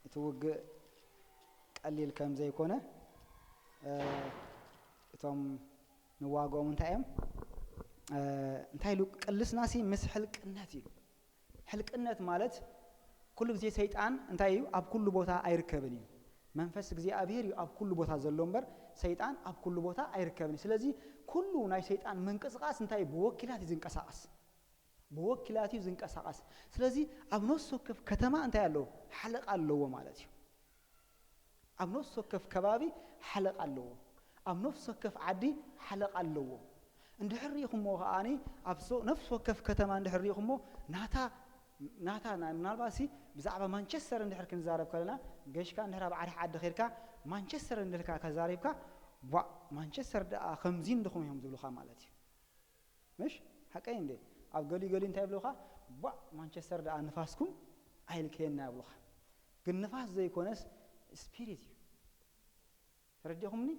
እቲ ውግእ ቀሊል ከም ዘይኮነ፣ እ፣ እቶም ንዋግኦም እንታይ እዮም? እ፣ እንታይ ኢሉ? ቅልስናሲ ምስ ሕልቅነት ኢሉ። ሕልቅነት ማለት ኩሉ ግዜ ሰይጣን እንታይ እዩ? ኣብ ኩሉ ቦታ ኣይርከብን እዩ። መንፈስ እግዚኣብሔር እዩ ኣብ ኩሉ ቦታ ዘሎ እምበር ሰይጣን ኣብ ኩሉ ቦታ ኣይርከብን እዩ። ስለዚ ኩሉ ናይ ሰይጣን ምንቅስቓስ እንታይ እዩ? ብወኪላት እዩ ዝንቀሳቐስ። ብወኪላት እዩ ዝንቀሳቐስ። ስለዚ ኣብ ነፍሲ ወከፍ ከተማ እንታይ ኣለዎ? ሓለቓ ኣለዎ ማለት እዩ። ኣብ ነፍሲ ወከፍ ከባቢ ሓለቓ ኣለዎ። ኣብ ነፍሲ ወከፍ ዓዲ ሓለቓ ኣለዎ። እንድሕር ርኢኹሞ ከኣኒ ኣብ ሶ-፣ ነፍሲ ወከፍ ከተማ እንድሕር ርኢኹሞ ናታ፣ ናታ ና-፣ ምናልባት ሲ ብዛዕባ ማንቸስተር እንድሕር ክንዛረብ ከለና ገሽካ እንድሕር ኣብ ዓዲ ዓዲ ኸይድካ ማንቸስተር እንድልካ ከዛሪብካ ቧ ማንቸስተር ደኣ ከምዚ እንድኹም እዮም ዝብሉኻ ማለት እዩ። ምሽ ሓቀይ እንዴ? ኣብ ገሊ ገሊ እንታይ ይብሉኻ? ቧ ማንቸስተር ደኣ ንፋስኩም ኣይልከየና ይብሉኻ። ግን ንፋስ ዘይኮነስ ስፒሪት እዩ። ተረዲኹምኒ?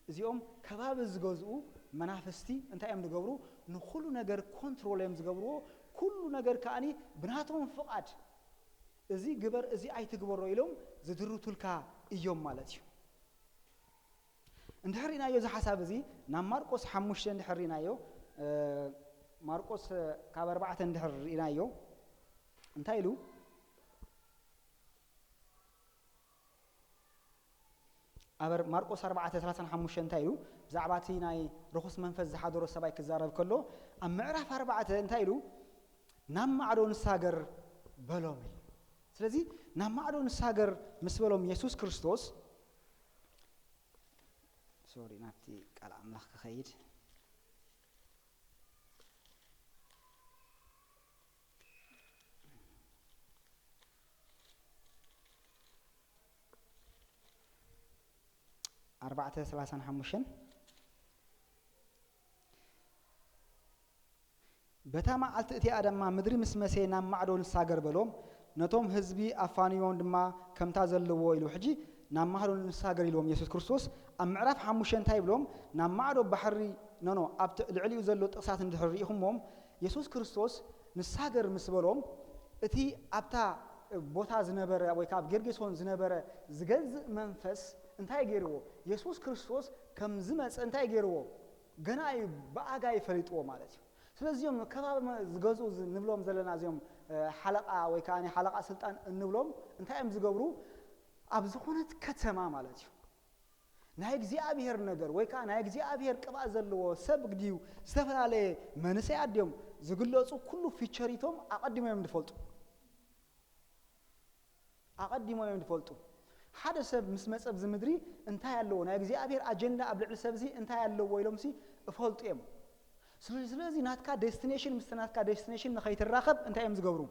እዚኦም ከባቢ ዝገዝኡ መናፍስቲ እንታይ እዮም ዝገብሩ? ንኹሉ ነገር ኮንትሮል እዮም ዝገብርዎ። ኩሉ ነገር ከኣኒ ብናቶም ፍቓድ፣ እዚ ግበር፣ እዚ ኣይትግበሮ ኢሎም ዝድርቱልካ እዮም ማለት እዩ። እንድሕር ርኢናዮ እዚ ሓሳብ እዚ ናብ ማርቆስ ሓሙሽተ እንድሕር ርኢናዮ፣ እ፣ ማርቆስ ካብ ኣርባዕተ እንድሕር ርኢናዮ እንታይ ኢሉ? ኣብ ኣር-፣ ማርቆስ ኣርባዕተ ሰላሳን ሓሙሽተን እንታይ ኢሉ? ብዛዕባ እቲ ናይ ርኹስ መንፈስ ዝሓደሮ ሰብኣይ ክዛረብ ከሎ ኣብ ምዕራፍ ኣርባዕተ እንታይ ኢሉ? ናብ ማዕዶ ንሳገር በሎም ኢሉ። ስለዚ ናብ ማዕዶ ንሳገር ምስ በሎም የሱስ ክርስቶስ፣ ሶሪ፣ ናብቲ ቃል ኣምላኽ ክኸይድ። ኣርባዕተ ሰላሳን ሓሙሽተን። በታ መዓልቲ እቲኣ ድማ ምድሪ ምስ መሰየ ናብ ማዕዶ ንሳገር በሎም፣ ነቶም ህዝቢ ኣፋንዮም ድማ ከምታ ዘለዎ ኢሉ። ሕጂ ናብ ማዕዶ ንሳገር ኢልዎም የሱስ ክርስቶስ ኣብ ምዕራፍ ሓሙሽተ እንታይ ይብሎም? ናብ ማዕዶ ባሕሪ፣ ኖ፣ ኖ፣ ኣብቲ ልዕሊኡ ዘሎ ጥቕሳት እንድሕር ርኢኹሞም፣ የሱስ ክርስቶስ ንሳገር ምስ በሎም፣ እቲ ኣብታ ቦታ ዝነበረ ወይ ከዓ ኣብ ጌርጌሶን ዝነበረ ዝገዝእ መንፈስ እንታይ ገይርዎ? የሱስ ክርስቶስ ከም ዝመጸ እንታይ ገይርዎ? ገና እዩ ብኣጋ ይፈሊጥዎ ማለት እዩ። ስለዚ እዚኦም ከባቢ መ-፣ ዝገዝኡ ዝ-፣ ንብሎም ዘለና እዚኦም፣ እ፣ ሓለቓ ወይ ከዓ ሓለቓ ስልጣን እንብሎም እንታይ እዮም ዝገብሩ? ኣብ ዝኾነት ከተማ ማለት እዩ ናይ እግዚኣብሔር ነገር ወይ ከዓ ናይ እግዚኣብሔር ቅብኣት ዘለዎ ሰብ ድዩ ዝተፈላለየ መንእሰያት ድዮም ዝግለጹ ኩሉ ፊቸሪቶም ኣቐዲሞም እዮም ዝፈልጡ። ኣቐዲሞም እዮም ዝፈልጡ። ሓደ ሰብ ምስ መጸ ኣብዚ ምድሪ እንታይ ኣለዎ፣ ናይ እግዚኣብሔር ኣጀንዳ ኣብ ልዕሊ ሰብ እዚ እንታይ ኣለዎ ኢሎምሲ እፈልጡ እዮም። ስለ-፣ ስለዚ ናትካ ዴስቲኔሽን ምስቲ ናትካ ዴስቲኔሽን ንኸይትራኸብ እንታይ እዮም ዝገብሩ?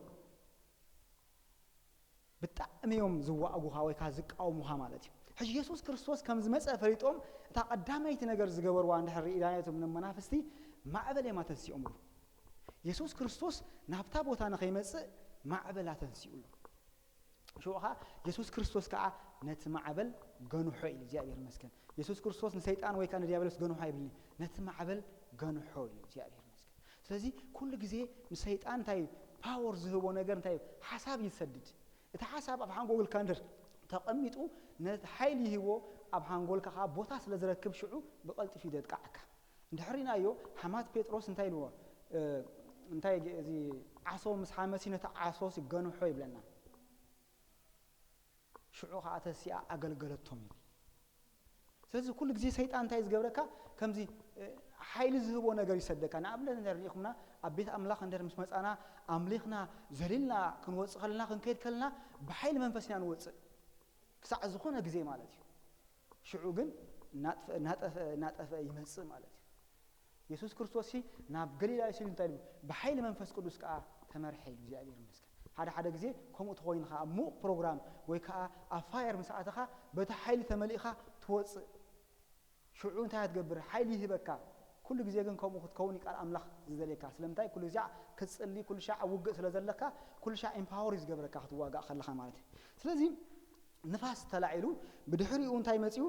ብጣዕሚ እዮም ዝዋእጉኻ ወይ ከዓ ዝቃወሙኻ ማለት እዩ። ሕጂ የሱስ ክርስቶስ ከም ዝመፀ ፈሊጦም እታ ቀዳመይቲ ነገር ዝገበርዋ እንድሕር ርኢናዮ እቶም መናፍስቲ ማዕበል እዮም ኣተንሲኦምሉ። የሱስ ክርስቶስ ናብታ ቦታ ንኸይመፅእ ማዕበል ኣተንሲኡሉ። ሽዑ ኸዓ የሱስ ክርስቶስ ከዓ ነቲ ማዕበል ገንሖ ኢሉ እግዚኣብሔር ይመስገን። የሱስ ክርስቶስ ንሰይጣን ወይ ከዓ ንዲያብሎስ ገንሖ ኣይብልኒ፣ ነቲ ማዕበል ገንሖ ኢሉ እግዚኣብሔር ይመስገን። ስለዚ ኩሉ ግዜ ንሰይጣን እንታይ ፓወር ዝህቦ ነገር እንታይ ሓሳብ ይሰድድ። እቲ ሓሳብ ኣብ ሓንጎልካ እንድሕር ተቐሚጡ ነቲ ሓይሊ ይህቦ ኣብ ሓንጎልካ ከዓ ቦታ ስለ ዝረክብ ሽዑ ብቐልጢፍ እዩ ዘጥቃዓካ። እንድሕር ኢናዮ ሓማት ጴጥሮስ እንታይ ኢልዎ? እንታይ እዚ ዓሶ ምስ ሓመሲ ነቲ ዓሶ ገንሖ ይብለና። ሽዑ ከዓ ተሲኣ ኣገልገለቶም እዩ። ስለዚ ኩሉ ግዜ ሰይጣን እንታይ ዝገብረካ ከምዚ ሓይሊ ዝህቦ ነገር ይሰደካ። ንኣብነት እንተ ርኢኹምና ኣብ ቤት ኣምላኽ እንተ ምስ መፃና ኣምሊኽና ዘሊልና ክንወፅእ ከለና ክንከይድ ከለና ብሓይሊ መንፈስ ኢና ንወፅእ ክሳዕ ዝኾነ ግዜ ማለት እዩ። ሽዑ ግን እናጠፈ እናጠፈ ይመፅእ ማለት እዩ። የሱስ ክርስቶስ ሲ ናብ ገሊላ እዩ ሲሉ እንታይ ኢሉ? ብሓይሊ መንፈስ ቅዱስ ከዓ ተመርሐ ኢሉ እግዚኣብሔር ይመስገን። ሓደ ሓደ ግዜ ከምኡ ተኾይኑ ከዓ ኣብ ምዉቕ ፕሮግራም ወይ ከዓ ኣብ ፋየር ምስ ኣተኻ በቲ ሓይሊ ተመሊእኻ ትወፅእ። ሽዑ እንታይ ትገብር? ሓይሊ ይህበካ። ኩሉ ግዜ ግን ከምኡ ክትከውን እዩ ቃል ኣምላኽ ዝደልየካ። ስለምንታይ? ኩሉ ግዜ ክትጽሊ፣ ኩሉ ሻዕ ኣብ ውግእ ስለ ዘለካ፣ ኩሉ ሻዕ ኤምፓወር እዩ ዝገብረካ ክትዋጋእ ከለኻ ማለት እዩ። ስለዚ ንፋስ ተላዒሉ ብድሕሪኡ እንታይ መጺኡ?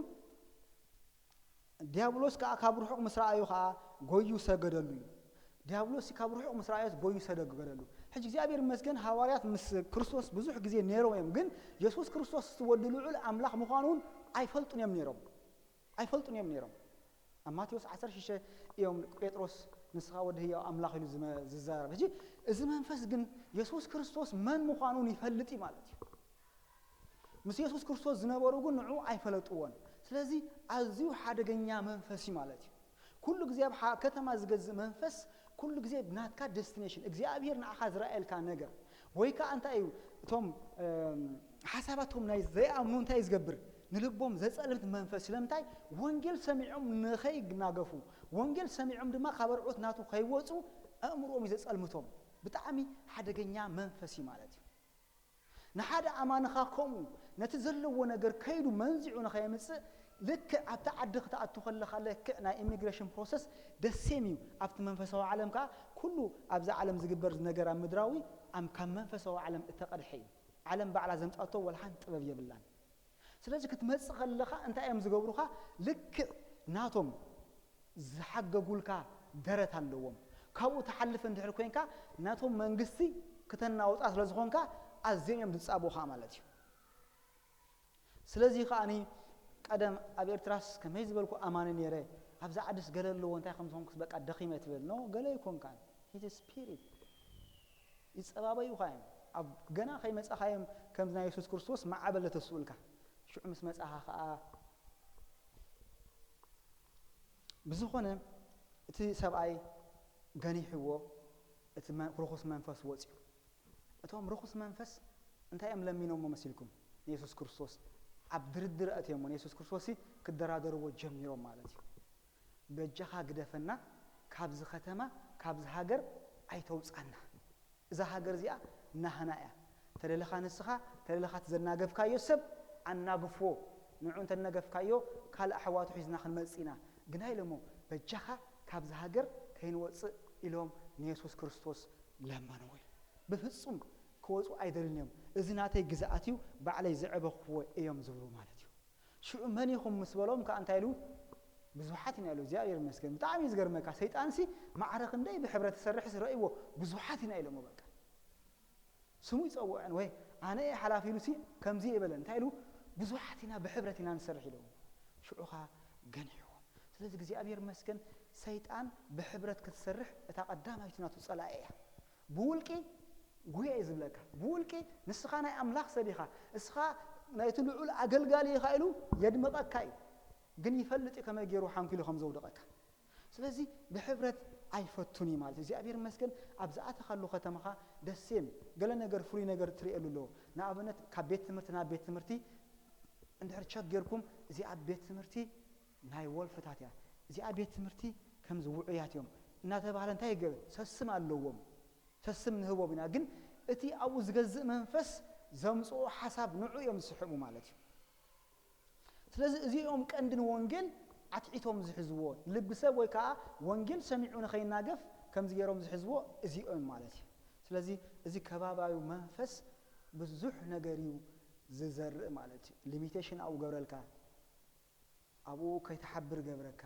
ዲያብሎስ ከዓ ካብ ርሑቕ ምስ ረኣዮ ከዓ ጎዩ ሰገደሉ እዩ። ዲያብሎስ ካብ ርሑቕ ምስ ረኣዮስ ጎዩ ሰገደሉ። ሕጂ እግዚኣብሔር ይመስገን ሃዋርያት ምስ ክርስቶስ ብዙሕ ግዜ ነይሮም እዮም፣ ግን የሱስ ክርስቶስ እቲ ወዲ ልዑል ኣምላኽ ምዃኑ እውን ኣይፈልጡን እዮም ነይሮም። ኣይፈልጡን እዮም ነይሮም። ኣብ ማቴዎስ ዓሰርተ ሽዱሽተ እዮም ጴጥሮስ ንስኻ ወዲ ህያው ኣምላኽ ኢሉ ዝመ- ዝዛረብ። ሕጂ እዚ መንፈስ ግን የሱስ ክርስቶስ መን ምዃኑ እውን ይፈልጥ እዩ ማለት እዩ። ምስ የሱስ ክርስቶስ ዝነበሩ ግን ንዑ ኣይፈለጥዎን። ስለዚ ኣዝዩ ሓደገኛ መንፈስ እዩ ማለት እዩ። ኩሉ ግዜ ኣብ ሓ- ከተማ ዝገዝእ መንፈስ ኩሉ ግዜ ናትካ ዴስቲኔሽን እግዚኣብሔር ንዓኻ ዝረኣየልካ ነገር ወይ ከዓ እንታይ እዩ እቶም እም፣ ሓሳባቶም ናይ ዘይኣምኑ እንታይ እዩ ዝገብር ንልቦም ዘጸልምት መንፈስ ስለምንታይ ወንጌል ሰሚዖም ንኸይናገፉ ወንጌል ሰሚዖም ድማ ካብ ኣርዑት ናቱ ከይወፁ ኣእምሮኦም እዩ ዘጸልምቶም። ብጣዕሚ ሓደገኛ መንፈስ እዩ ማለት እዩ። ንሓደ ኣማንኻ ከምኡ ነቲ ዘለዎ ነገር ከይዱ መንዚዑ ንኸየምጽእ ልክዕ ኣብቲ ዓዲ ክትኣቱ ከለኻ ልክዕ ናይ ኢሚግሬሽን ፕሮሰስ ደሴም እዩ። ኣብቲ መንፈሳዊ ዓለም ከዓ ኩሉ ኣብዚ ዓለም ዝግበር ነገር ኣብ ምድራዊ ኣም- ካብ መንፈሳዊ ዓለም እተቐድሐ እዩ። ዓለም ባዕላ ዘምጻቶ ወላ ሓንቲ ጥበብ የብላን። ስለዚ ክትመጽእ ከለኻ እንታይ እዮም ዝገብሩኻ? ልክዕ ናቶም ዝሓገጉልካ ደረት ኣለዎም። ካብኡ ትሓልፍ እንድሕር ኮይንካ ናቶም መንግስቲ ክተናውጣ ስለ ዝኾንካ ኣዝዮም እዮም ዝጻቦኻ ማለት እዩ። ስለዚ ከኣኒ ቀደም ኣብ ኤርትራስ ከመይ ዝበልኩ ኣማኒ ነይረ፣ ኣብዛ ዓድስ ገለ ኣለዎ እንታይ ከም ዝኾንኩስ በቃ ደኺመ ትብል ኖ ገለ ኣይኮንካን። ሂት ስፒሪት ይጸባበዩኻ እዮም። ኣብ ገና ከይመጻኻዮም ከምዚ ናይ የሱስ ክርስቶስ ማዕበል ለተስኡልካ ሽዑ ምስ መጻኻ ከኣ ብዝኾነ እቲ ሰብኣይ ገኒሕዎ እቲ መ- ርኹስ መንፈስ ወፂኡ። እቶም ርኹስ መንፈስ እንታይ እዮም ለሚኖሞ መሲልኩም? ንየሱስ ክርስቶስ ኣብ ድርድር ኣእትዮሞ ንየሱስ ክርስቶስ ክደራደርዎ ጀሚሮም ማለት እዩ። በጃኻ ግደፈና፣ ካብዚ ከተማ ካብዚ ሃገር ኣይተውፃና። እዛ ሃገር እዚኣ ናህና እያ። ተደለኻ ንስኻ ተደለኻ ትዘናገፍካዮ ሰብ ኣናግፎ። ንዑ እንተነገፍካዮ ካልእ ኣሕዋቱ ሒዝና ክንመጽእ ኢና። ግና ኢሎሞ በጃኻ ካብዚ ሃገር ከይንወጽእ ኢሎም ንየሱስ ክርስቶስ ለመንዎ እዩ። ብፍጹም ክወጹ ኣይደልን እዮም። እዚ ናተይ ግዝኣት እዩ፣ ባዕለይ ዘዕበኽዎ እዮም ዝብሉ ማለት እዩ። ሽዑ መን ኢኹም ምስ በሎም ከዓ እንታይ ኢሉ? ብዙሓት ኢና ኢሉ። እግዚኣብሔር ይመስገን። ብጣዕሚ እዩ ዝገርመካ። ሰይጣንሲ ማዕረ ክንደይ ብሕብረት ትሰርሕስ ረእይዎ። ብዙሓት ኢና ኢሎሞ በቃ። ስሙ ይፀውዐን ወይ ኣነ እየ ሓላፊ ኢሉሲ ከምዚ እየ በለን። እንታይ ኢሉ? ብዙሓት ኢና ብሕብረት ኢና ንሰርሕ ኢሎም። ሽዑኻ ገኒሕዎም። ስለዚ እግዚኣብሔር ይመስገን ሰይጣን ብሕብረት ክትሰርሕ እታ ቀዳማይቲ ናቱ ፀላኢ እያ። ብውልቂ ጉያ እዩ ዝብለካ። ብውልቂ ንስኻ ናይ ኣምላኽ ሰብ ኢኻ፣ እስኻ ናይቲ ልዑል ኣገልጋሊ ኢኻ ኢሉ የድምቐካ እዩ። ግን ይፈልጥ እዩ ከመይ ገይሩ ሓንኪሉ ከም ዘውድቐካ። ስለዚ ብሕብረት ኣይፈቱን እዩ ማለት እዩ። እግዚኣብሔር ይመስገን ኣብ ዝኣተኻሉ ከተማኻ ደሴም ገለ ነገር ፍሉይ ነገር ትርእየሉ ኣለዎ። ንኣብነት ካብ ቤት ትምህርቲ ናብ ቤት ትምህርቲ እንድሕር ቸገርኩም እዚ ኣብ ቤት ትምህርቲ ናይ ወልፍታት እያ። እዚኣ ቤት ትምህርቲ ከምዚ ውዑያት እዮም እናተባህለ እንታይ ይገበ ሰስም ኣለዎም። ሰስም ንህቦም ኢና። ግን እቲ ኣብኡ ዝገዝእ መንፈስ ዘምፅኡ ሓሳብ ንዑ እዮም ዝስሕቡ ማለት እዩ። ስለዚ እዚኦም ቀንዲ ንወንጌል ኣትዒቶም ዝሕዝዎ፣ ልቢ ሰብ ወይ ከዓ ወንጌል ሰሚዑ ንኸይናገፍ ከምዚ ገይሮም ዝሕዝዎ እዚኦም ማለት እዩ። ስለዚ እዚ ከባባዊ መንፈስ ብዙሕ ነገር እዩ ዝዘርእ ማለት እዩ። ሊሚቴሽን ኣብኡ ገብረልካ፣ ኣብኡ ከይትሓብር ገብረካ፣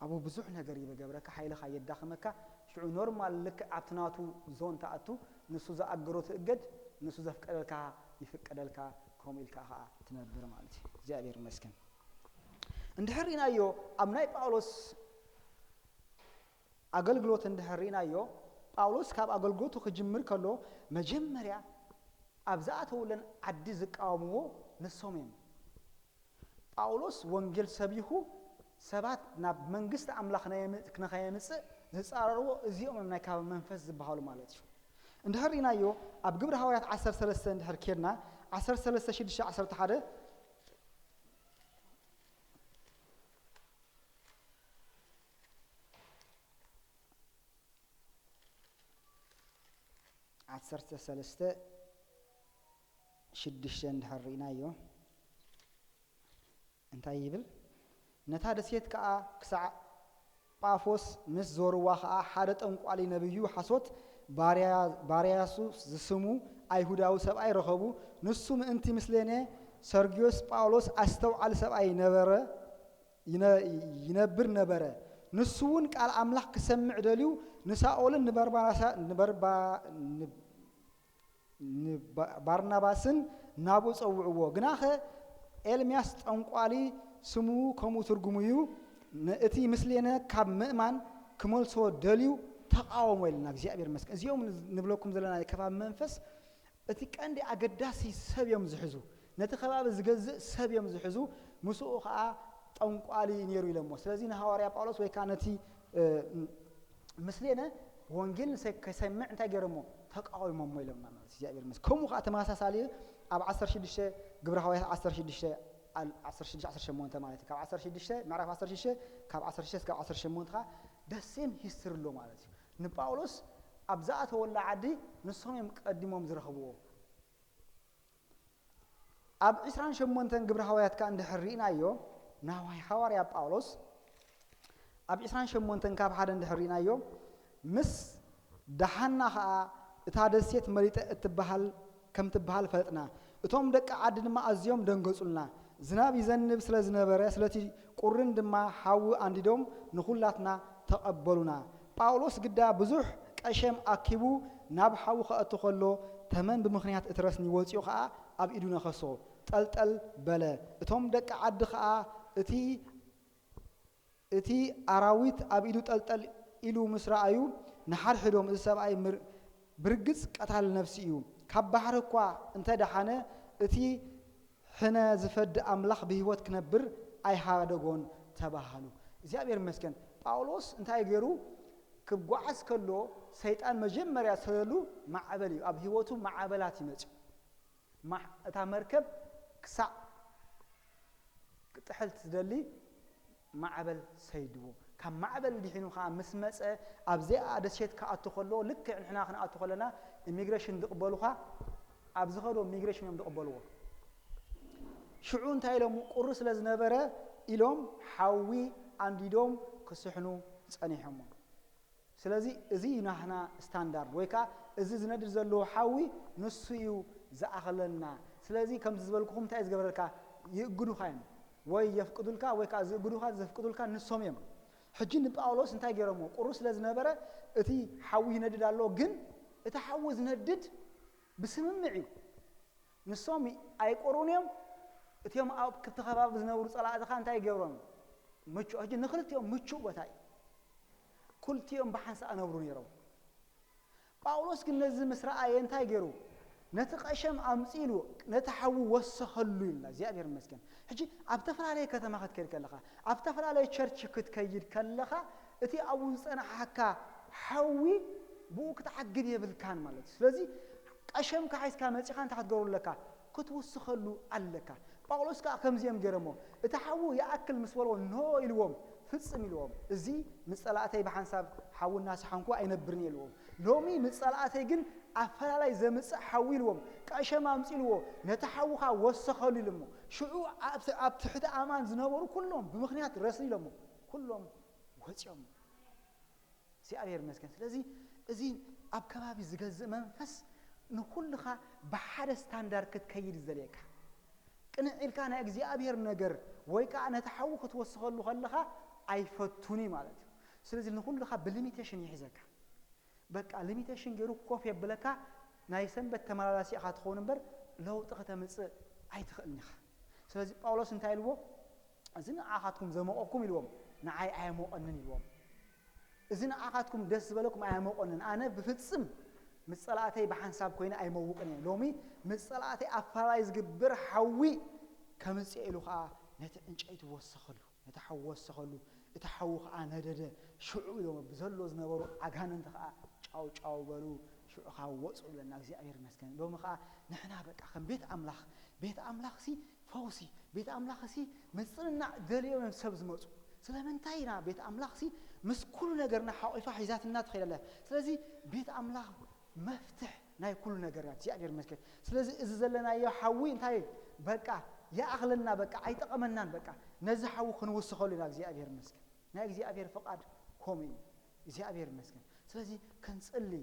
ኣብኡ ብዙሕ ነገር ይገብረካ፣ ሓይልኻ የዳኽመካ። ሽዑ ኖርማል ልክዕ ኣብቲ ናቱ ዞን ትኣቱ፣ ንሱ ዝኣገሮ ትእገድ፣ ንሱ ዘፍቀደልካ ይፍቀደልካ፣ ከምኡ ኢልካ ኸዓ ትነብር ማለት እዩ። እግዚኣብሔር ይመስገን። እንድሕር ርኢናዮ ኣብ ናይ ጳውሎስ ኣገልግሎት እንድሕር ርኢናዮ፣ ጳውሎስ ካብ ኣገልግሎቱ ክጅምር ከሎ መጀመርያ ኣብ ዝኣተውለን ዓዲ ዝቃወምዎ ንሶም እዮም። ጳውሎስ ወንጌል ሰቢኹ ሰባት ናብ መንግስቲ ኣምላኽ ናይ የም-፣ ንኸየምጽእ ዝጻረርዎ እዚኦም እዮም ናይ ካብ መንፈስ ዝበሃሉ ማለት እዩ። እንድሕር ርኢናዮ ኣብ ግብሪ ሃዋርያት ዓሰርተ ሰለስተ እንድሕር ኬድና ዓሰርተ ሰለስተ ሽዱሽተ ዓሰርተ ሓደ ዓሰርተ ሰለስተ ሽዱሽተ እንድሕር ርኢናዮ እንታይ ይብል? ነታ ደሴት ከኣ ክሳዕ ጳፎስ ምስ ዞርዋ ኸኣ ሓደ ጠንቋሊ ነብዩ ሓሶት ባርያ-፣ ባርያሱ ዝስሙ ኣይሁዳዊ ሰብኣይ ረኸቡ። ንሱ ምእንቲ ምስሌነ ሰርግዮስ ጳውሎስ ኣስተውዓሊ ሰብኣይ ነበረ፣ ይነ-፣ ይነብር ነበረ። ንሱ እውን ቃል ኣምላኽ ክሰምዕ ደልዩ ንሳኦልን ንበርባራሳ-፣ ንበርባ-፣ ን-፣ ንባ-፣ ባርናባስን ናብኡ ጸውዕዎ። ግናኸ ኤልምያስ ጠንቋሊ ስሙ ከምኡ ትርጉሙ እዩ። ን-፣ እቲ ምስሌነ ካብ ምእማን ክመልሶ ደልዩ ተቃወሞ ኢልና። እግዚኣብሔር ይመስገን። እዚኦም ንብለኩም ዘለና ከባቢ መንፈስ እቲ ቀንዲ ኣገዳሲ ሰብ እዮም ዝሕዙ። ነቲ ከባቢ ዝገዝእ ሰብ እዮም ዝሕዙ። ምስኡ ኸዓ ጠንቋሊ ነይሩ ኢሎሞ። ስለዚ ንሃዋርያ ጳውሎስ ወይ ከዓ ነቲ፣ እ፣ ምስሌነ ወንጌል ንሰ-፣ ከይሰምዕ እንታይ ገይሮሞ? ተቃዊሞሞ ኢሎምና ማለት እዩ። እግዚኣብሔር ይመስገን። ከምኡ ከዓ ተመሳሳሊ ኣብ ዓሰርተ ሽዱሽተ ግብረ ሃዋርያት ዓሰርተ ሽዱሽተ ኣል-፣ ዓሰርተ ሽዱሽተ ዓሰርተ ሸሞንተ ማለት እዩ። ካብ ዓሰርተ ሽዱሽተ፣ ምዕራፍ ዓሰርተ ሽዱሽተ ካብ ዓሰርተ ሽዱሽተ እስካብ ዓሰርተ ሸሞንተ ከዓ ደሴም ሂስትሪ ኣሎ ማለት እዩ። ንጳውሎስ ኣብ ዝኣተወላ ዓዲ ንሶም እዮም ቀዲሞም ዝረኽብዎ። ኣብ ዕስራን ሸሞንተን ግብረ ሃዋርያት ከኣ እንድሕር ርኢናዮ፣ ናይ ሃዋርያ ጳውሎስ ኣብ ዕስራን ሸሞንተን ካብ ሓደ እንድሕር ርኢናዮ፣ ምስ ደሓና ኸኣ እታ ደሴት መሊጠ እትበሃል፣ ከም ትበሃል ፈለጥና። እቶም ደቂ ዓዲ ድማ ኣዝዮም ደንገጹልና። ዝናብ ይዘንብ ስለ ዝነበረ፣ ስለቲ ቁርን ድማ ሓዊ ኣንዲዶም ንኹላትና ተቐበሉና። ጳውሎስ ግዳ ብዙሕ ቀሸም ኣኪቡ ናብ ሓዊ ከእቱ ኸሎ፣ ተመን ብምኽንያት እቲ ረስኒ ወጺኡ ኸኣ ኣብ ኢዱ ነኸሶ፣ ጠልጠል በለ። እቶም ደቂ ዓዲ ኸኣ እቲ፣ እቲ ኣራዊት ኣብ ኢዱ ጠልጠል ኢሉ ምስ ረኣዩ፣ ንሓድሕዶም፣ "እዚ ሰብኣይ ምር-፣ ብርግጽ ቀታል ነፍሲ እዩ። ካብ ባሕሪ እኳ እንተ ደሓነ፣ እቲ ሕነ ዝፈዲ ኣምላኽ ብህይወት ክነብር ኣይሃደጎን" ተባሃሉ። እግዚኣብሔር ይመስገን። ጳውሎስ እንታይ ገይሩ? ክጓዓዝ ከሎ ሰይጣን መጀመርያ ዝሰደሉ ማዕበል እዩ። ኣብ ህይወቱ ማዕበላት ይመጽኡ። ማ-፣ እታ መርከብ ክሳዕ ክትጥሕል ትደሊ ማዕበል ሰይድዎ። ካብ ማዕበል ድሒኑ ኸዓ ምስ መጸ፣ ኣብዚኣ ደሴት ክኣቱ ከሎ፣ ልክዕ ንሕና ክንኣቱ ከለና ኢሚግሬሽን ዝቕበሉኻ፣ ኣብ ዝኸዶ ኢሚግሬሽን እዮም ዝቕበልዎ። ሽዑ እንታይ ኢሎም? ቁሪ ስለ ዝነበረ ኢሎም ሓዊ ኣንዲዶም ክስሕኑ ጸኒሖም። ስለዚ እዚ እዩ ናህና ስታንዳርድ፣ ወይ ከኣ እዚ ዝነድድ ዘለዎ ሓዊ ንሱ እዩ ዝኣኽለና። ስለዚ ከምዚ ዝበልኩኹም እንታይ እዩ ዝገብረልካ? ይእግዱኻ እዮም፣ ወይ የፍቅዱልካ፣ ወይ ከኣ ዝእግዱኻ፣ ዘፍቅዱልካ ንሶም እዮም። ሕጂ ንጳውሎስ እንታይ ገይሮሞ? ቁሪ ስለ ዝነበረ እቲ ሓዊ ይነድድ ኣሎ፣ ግን እቲ ሓዊ ዝነድድ ብስምምዕ እዩ። ንሶም ኣይቆሩን እዮም። እቲኦም ኣብ ክብቲ ከባቢ ዝነብሩ ጸላእትኻ እንታይ ገይሮም? ምቹእ፣ ሕጂ ንኽልቲኦም ምቹእ ቦታ እዩ። ክልቲኦም ብሓንሳእ ነብሩ ነይሮም። ጳውሎስ ግን ነዚ ምስ ረኣየ እንታይ ገይሩ? ነቲ ቀሸም ኣምጺእሉ ነቲ ሓዊ ወሰኸሉ ኢልና። እግዚኣብሔር ይመስገን። ሕጂ ኣብ ዝተፈላለየ ከተማ ክትከይድ ከለኻ፣ ኣብ ዝተፈላለየ ቸርች ክትከይድ ከለኻ፣ እቲ ኣብኡ ዝጸናሓካ ሓዊ ብኡ ክትዓግብ የብልካን ማለት እዩ። ስለዚ ቀሸምካ ሒዝካ መጺኻ እንታይ ክትገብሮ ኣለካ? ክትውስኸሉ ኣለካ። ጳውሎስ ከኣ ከምዚ እዮም ገይሮሞ። እቲ ሓዊ ይኣክል ምስ በልዎ ኖ ኢልዎም፣ ፍጽም ኢልዎም። እዚ ምስ ጸላእተይ ብሓንሳብ ሓዊ እናሰሓንኩ ኣይነብርን እየ ኢልዎም። ሎሚ ምስ ጸላእተይ ግን ኣፈላላይ ዘምጽእ ሓዊ ኢልዎም። ቀሸም ኣምጺእልዎ፣ ነቲ ሓዊ ኸኣ ወሰኸሉ ኢሎሞ። ሽዑ ኣብ፣ ኣብ ትሕቲ ኣማን ዝነበሩ ኩሎም ብምኽንያት ረስኒ ኢሎሞ። ኩሎም ወጺኦም። እግዚኣብሔር ይመስገን። ስለዚ እዚ ኣብ ከባቢ ዝገዝእ መንፈስ ንኹልኻ ብሓደ ስታንዳርድ ክትከይድ ዝደልየካ። ቅንዕ ኢልካ ናይ እግዚኣብሔር ነገር ወይ ከዓ ነቲ ሓዊ ክትወስኸሉ ከለኻ ኣይፈቱን እዩ ማለት እዩ። ስለዚ ንኹልኻ ብሊሚቴሽን ይሕዘካ። በቃ ሊሚቴሽን ገይሩ ኮፍ የብለካ። ናይ ሰንበት ተመላላሲ ኢኻ ትኸውን እምበር ለውጢ ከተምጽእ ኣይትኽእልን ኢኻ። ስለዚ ጳውሎስ እንታይ ኢልዎ? እዚ ንዓኻትኩም ዘሞቐኩም ኢልዎም፣ ንዓይ ኣየሞቐንን ኢልዎም። እዚ ንዓኻትኩም ደስ ዝበለኩም ኣየሞቐንን። ኣነ ብፍጽም ምስ ጸላእተይ ብሓንሳብ ኮይነ ኣይመውቕን እየ። ሎሚ ምስ ጸላእተይ ኣፈላላይ ዝግብር ሓዊ ከምጽእ ኢሉ ኸኣ ነቲ ዕንጨይቲ ወሰኸሉ። ነቲ ሓዊ ወሰኸሉ። እቲ ሓዊ ኸኣ ነደደ። ሽዑ ኢሎም ብዘሎ ዝነበሩ ኣጋንንቲ ኸኣ ጫው ጫው በሉ። ሽዑ ኸኣ ወጹ ብለና እግዚኣብሔር ይመስገን። ሎሚ ኸኣ ንሕና በቃ ከም ቤት ኣምላኽ፣ ቤት ኣምላኽሲ ፈውሲ፣ ቤት ኣምላኽሲ ምጽንናዕ ደልዮም እዮም ሰብ ዝመጹ። ስለምንታይ ኢና ቤት ኣምላኽሲ ምስ ኩሉ ነገርና ሓቂፋ ሒዛትና ትኸይድ ኣላ። ስለዚ ቤት ኣምላኽ መፍትሕ ናይ ኩሉ ነገር እያ። እግዚኣብሔር ይመስገን። ስለዚ እዚ ዘለናዮ ሓዊ እንታይ በቃ ይኣኽለና፣ በቃ ኣይጠቐመናን፣ በቃ ነዚ ሓዊ ክንውስኸሉ ኢና። እግዚኣብሔር ይመስገን። ናይ እግዚኣብሔር ፍቓድ ከምኡ እዩ። እግዚኣብሔር ይመስገን። ስለዚ ክንጽሊ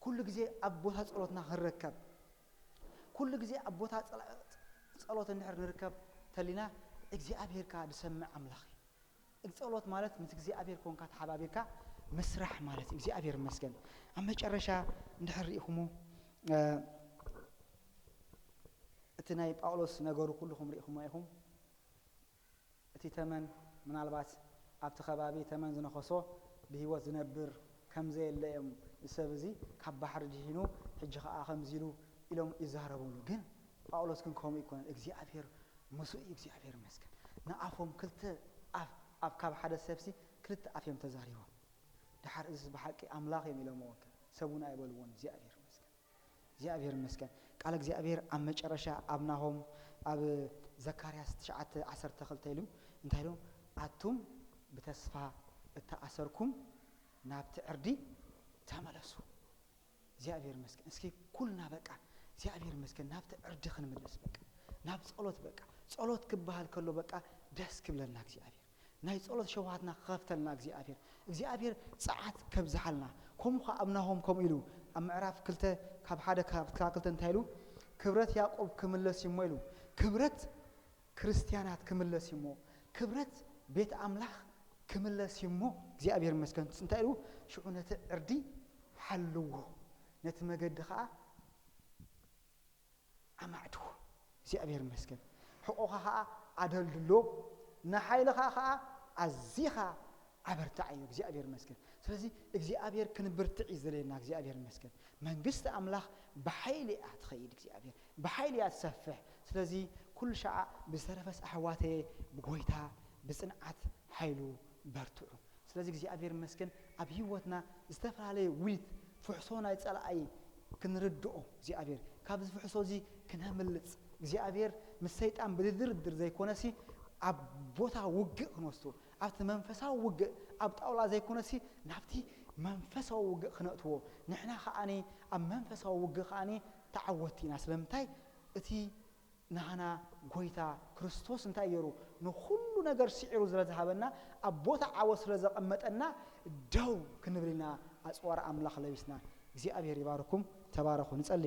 ኩሉ ግዜ ኣብ ቦታ ጸሎትና ክንርከብ፣ ኩሉ ግዜ ኣብ ቦታ ጸላ-፣ ጸሎት እንድሕር ንርከብ ተሊና እግዚኣብሔር ከኣ ዝሰምዕ ኣምላኽ እዩ። ጸሎት ማለት ምስ እግዚኣብሔር ኮንካ ተሓባቢርካ ምስራሕ ማለት እዩ። እግዚኣብሔር ይመስገን። ኣብ መጨረሻ እንድሕር ርኢኹሞ፣ እ፣ እቲ ናይ ጳውሎስ ነገሩ ኩልኹም ርኢኹሞ ኢኹም። እቲ ተመን ምናልባት ኣብቲ ከባቢ ተመን ዝነኸሶ ብህይወት ዝነብር ከም ዘየለ እዮም። እዚ ሰብ እዚ ካብ ባሕሪ ድሒኑ ሕጂ ኸኣ ከምዚ ኢሉ ኢሎም ይዛረብሉ። ግን ጳውሎስ ግን ከምኡ ይኮነን። እግዚኣብሔር ምስኡ እዩ። እግዚኣብሔር ይመስገን። ንኣፎም ክልተ ኣፍ፣ ኣብ ካብ ሓደ ሰብሲ ክልተ ኣፍ እዮም ተዛሪቦም። ደሓር እዚስ ብሓቂ ኣምላኽ እዮም ኢሎምዎ። ሰቡን ኣይበልዎን። እግዚኣብሔር ይመስገን። እግዚኣብሔር ይመስገን። ቃል እግዚኣብሔር ኣብ መጨረሻ ኣብ ናሆም ኣብ ዘካርያስ ትሽዓተ ዓሰርተ ክልተ ኢሉ እንታይ ኢሉ? ኣቱም ብተስፋ እተኣሰርኩም ናብቲ ዕርዲ ተመለሱ። እግዚኣብሔር ይመስገን። እስኪ ኩልና በቃ እግዚኣብሔር ይመስገን ናብቲ ዕርዲ ክንምለስ በቃ ናብ ጸሎት በቃ ጸሎት ክበሃል ከሎ በቃ ደስ ክብለና እግዚኣብሔር ናይ ጸሎት ሸውሃትና ክኸፍተልና እግዚኣብሔር እግዚኣብሔር ጸዓት ከብዝሓልና ከምኡ ኸዓ ኣብ ናሆም ከምኡ ኢሉ ኣብ ምዕራፍ ክልተ ካብ ሓደ ካብ ክልተ እንታይ ኢሉ ክብረት ያዕቆብ ክምለስ እዩሞ ኢሉ ክብረት ክርስትያናት ክምለስ እዩሞ ክብረት ቤት ኣምላኽ ክምለስ እዩሞ እግዚኣብሔር ይመስገን እንታይ ኢሉ ሽዑ ነቲ ዕርዲ ሓልዎ ነቲ መገዲ ኸዓ ኣማዕድዎ እግዚኣብሔር ይመስገን ሕቆኻ ኸዓ ኣደልድሎ ንሓይልኻ ኸዓ ኣዚኻ ኣበርትዓዮ እግዚኣብሔር ይመስገን ስለዚ እግዚኣብሔር ክንብርትዕ እዩ ዝደልየና እግዚኣብሔር ይመስገን መንግስቲ ኣምላኽ ብሓይሊ እያ ትኸይድ እግዚኣብሔር ብሓይሊ እያ ትሰፍሕ ስለዚ ኩሉ ሸዓ ብዝተረፈስ ኣሕዋተየ ብጎይታ ብፅንዓት ሓይሉ በርትዑ ስለዚ እግዚኣብሔር ይመስገን ኣብ ህይወትና ዝተፈላለየ ዊት ፍሕሶ ናይ ፀላኣይ ክንርድኦ እግዚኣብሔር ካብዚ ፍሕሶ እዚ ክነምልፅ እግዚኣብሔር ምስ ሰይጣን ብድርድር ዘይኮነሲ ኣብ ቦታ ውግእ ክንወስዶ ኣብቲ መንፈሳዊ ውግእ ኣብ ጣውላ ዘይኮነሲ ናብቲ መንፈሳዊ ውግእ ክነእትዎ ንሕና ከዓኒ ኣብ መንፈሳዊ ውግእ ከዓኒ ተዓወቲ ኢና ስለምንታይ እቲ ናህና ጎይታ ክርስቶስ እንታይ ገይሩ ንኹሉ ነገር ስዒሩ ስለ ዝሃበና ኣብ ቦታ ዓወት ስለ ዘቐመጠና ደው ክንብል ኢና ኣፅዋር ኣምላኽ ለቢስና እግዚኣብሔር ይባርኩም ተባረኹ ንጸሊ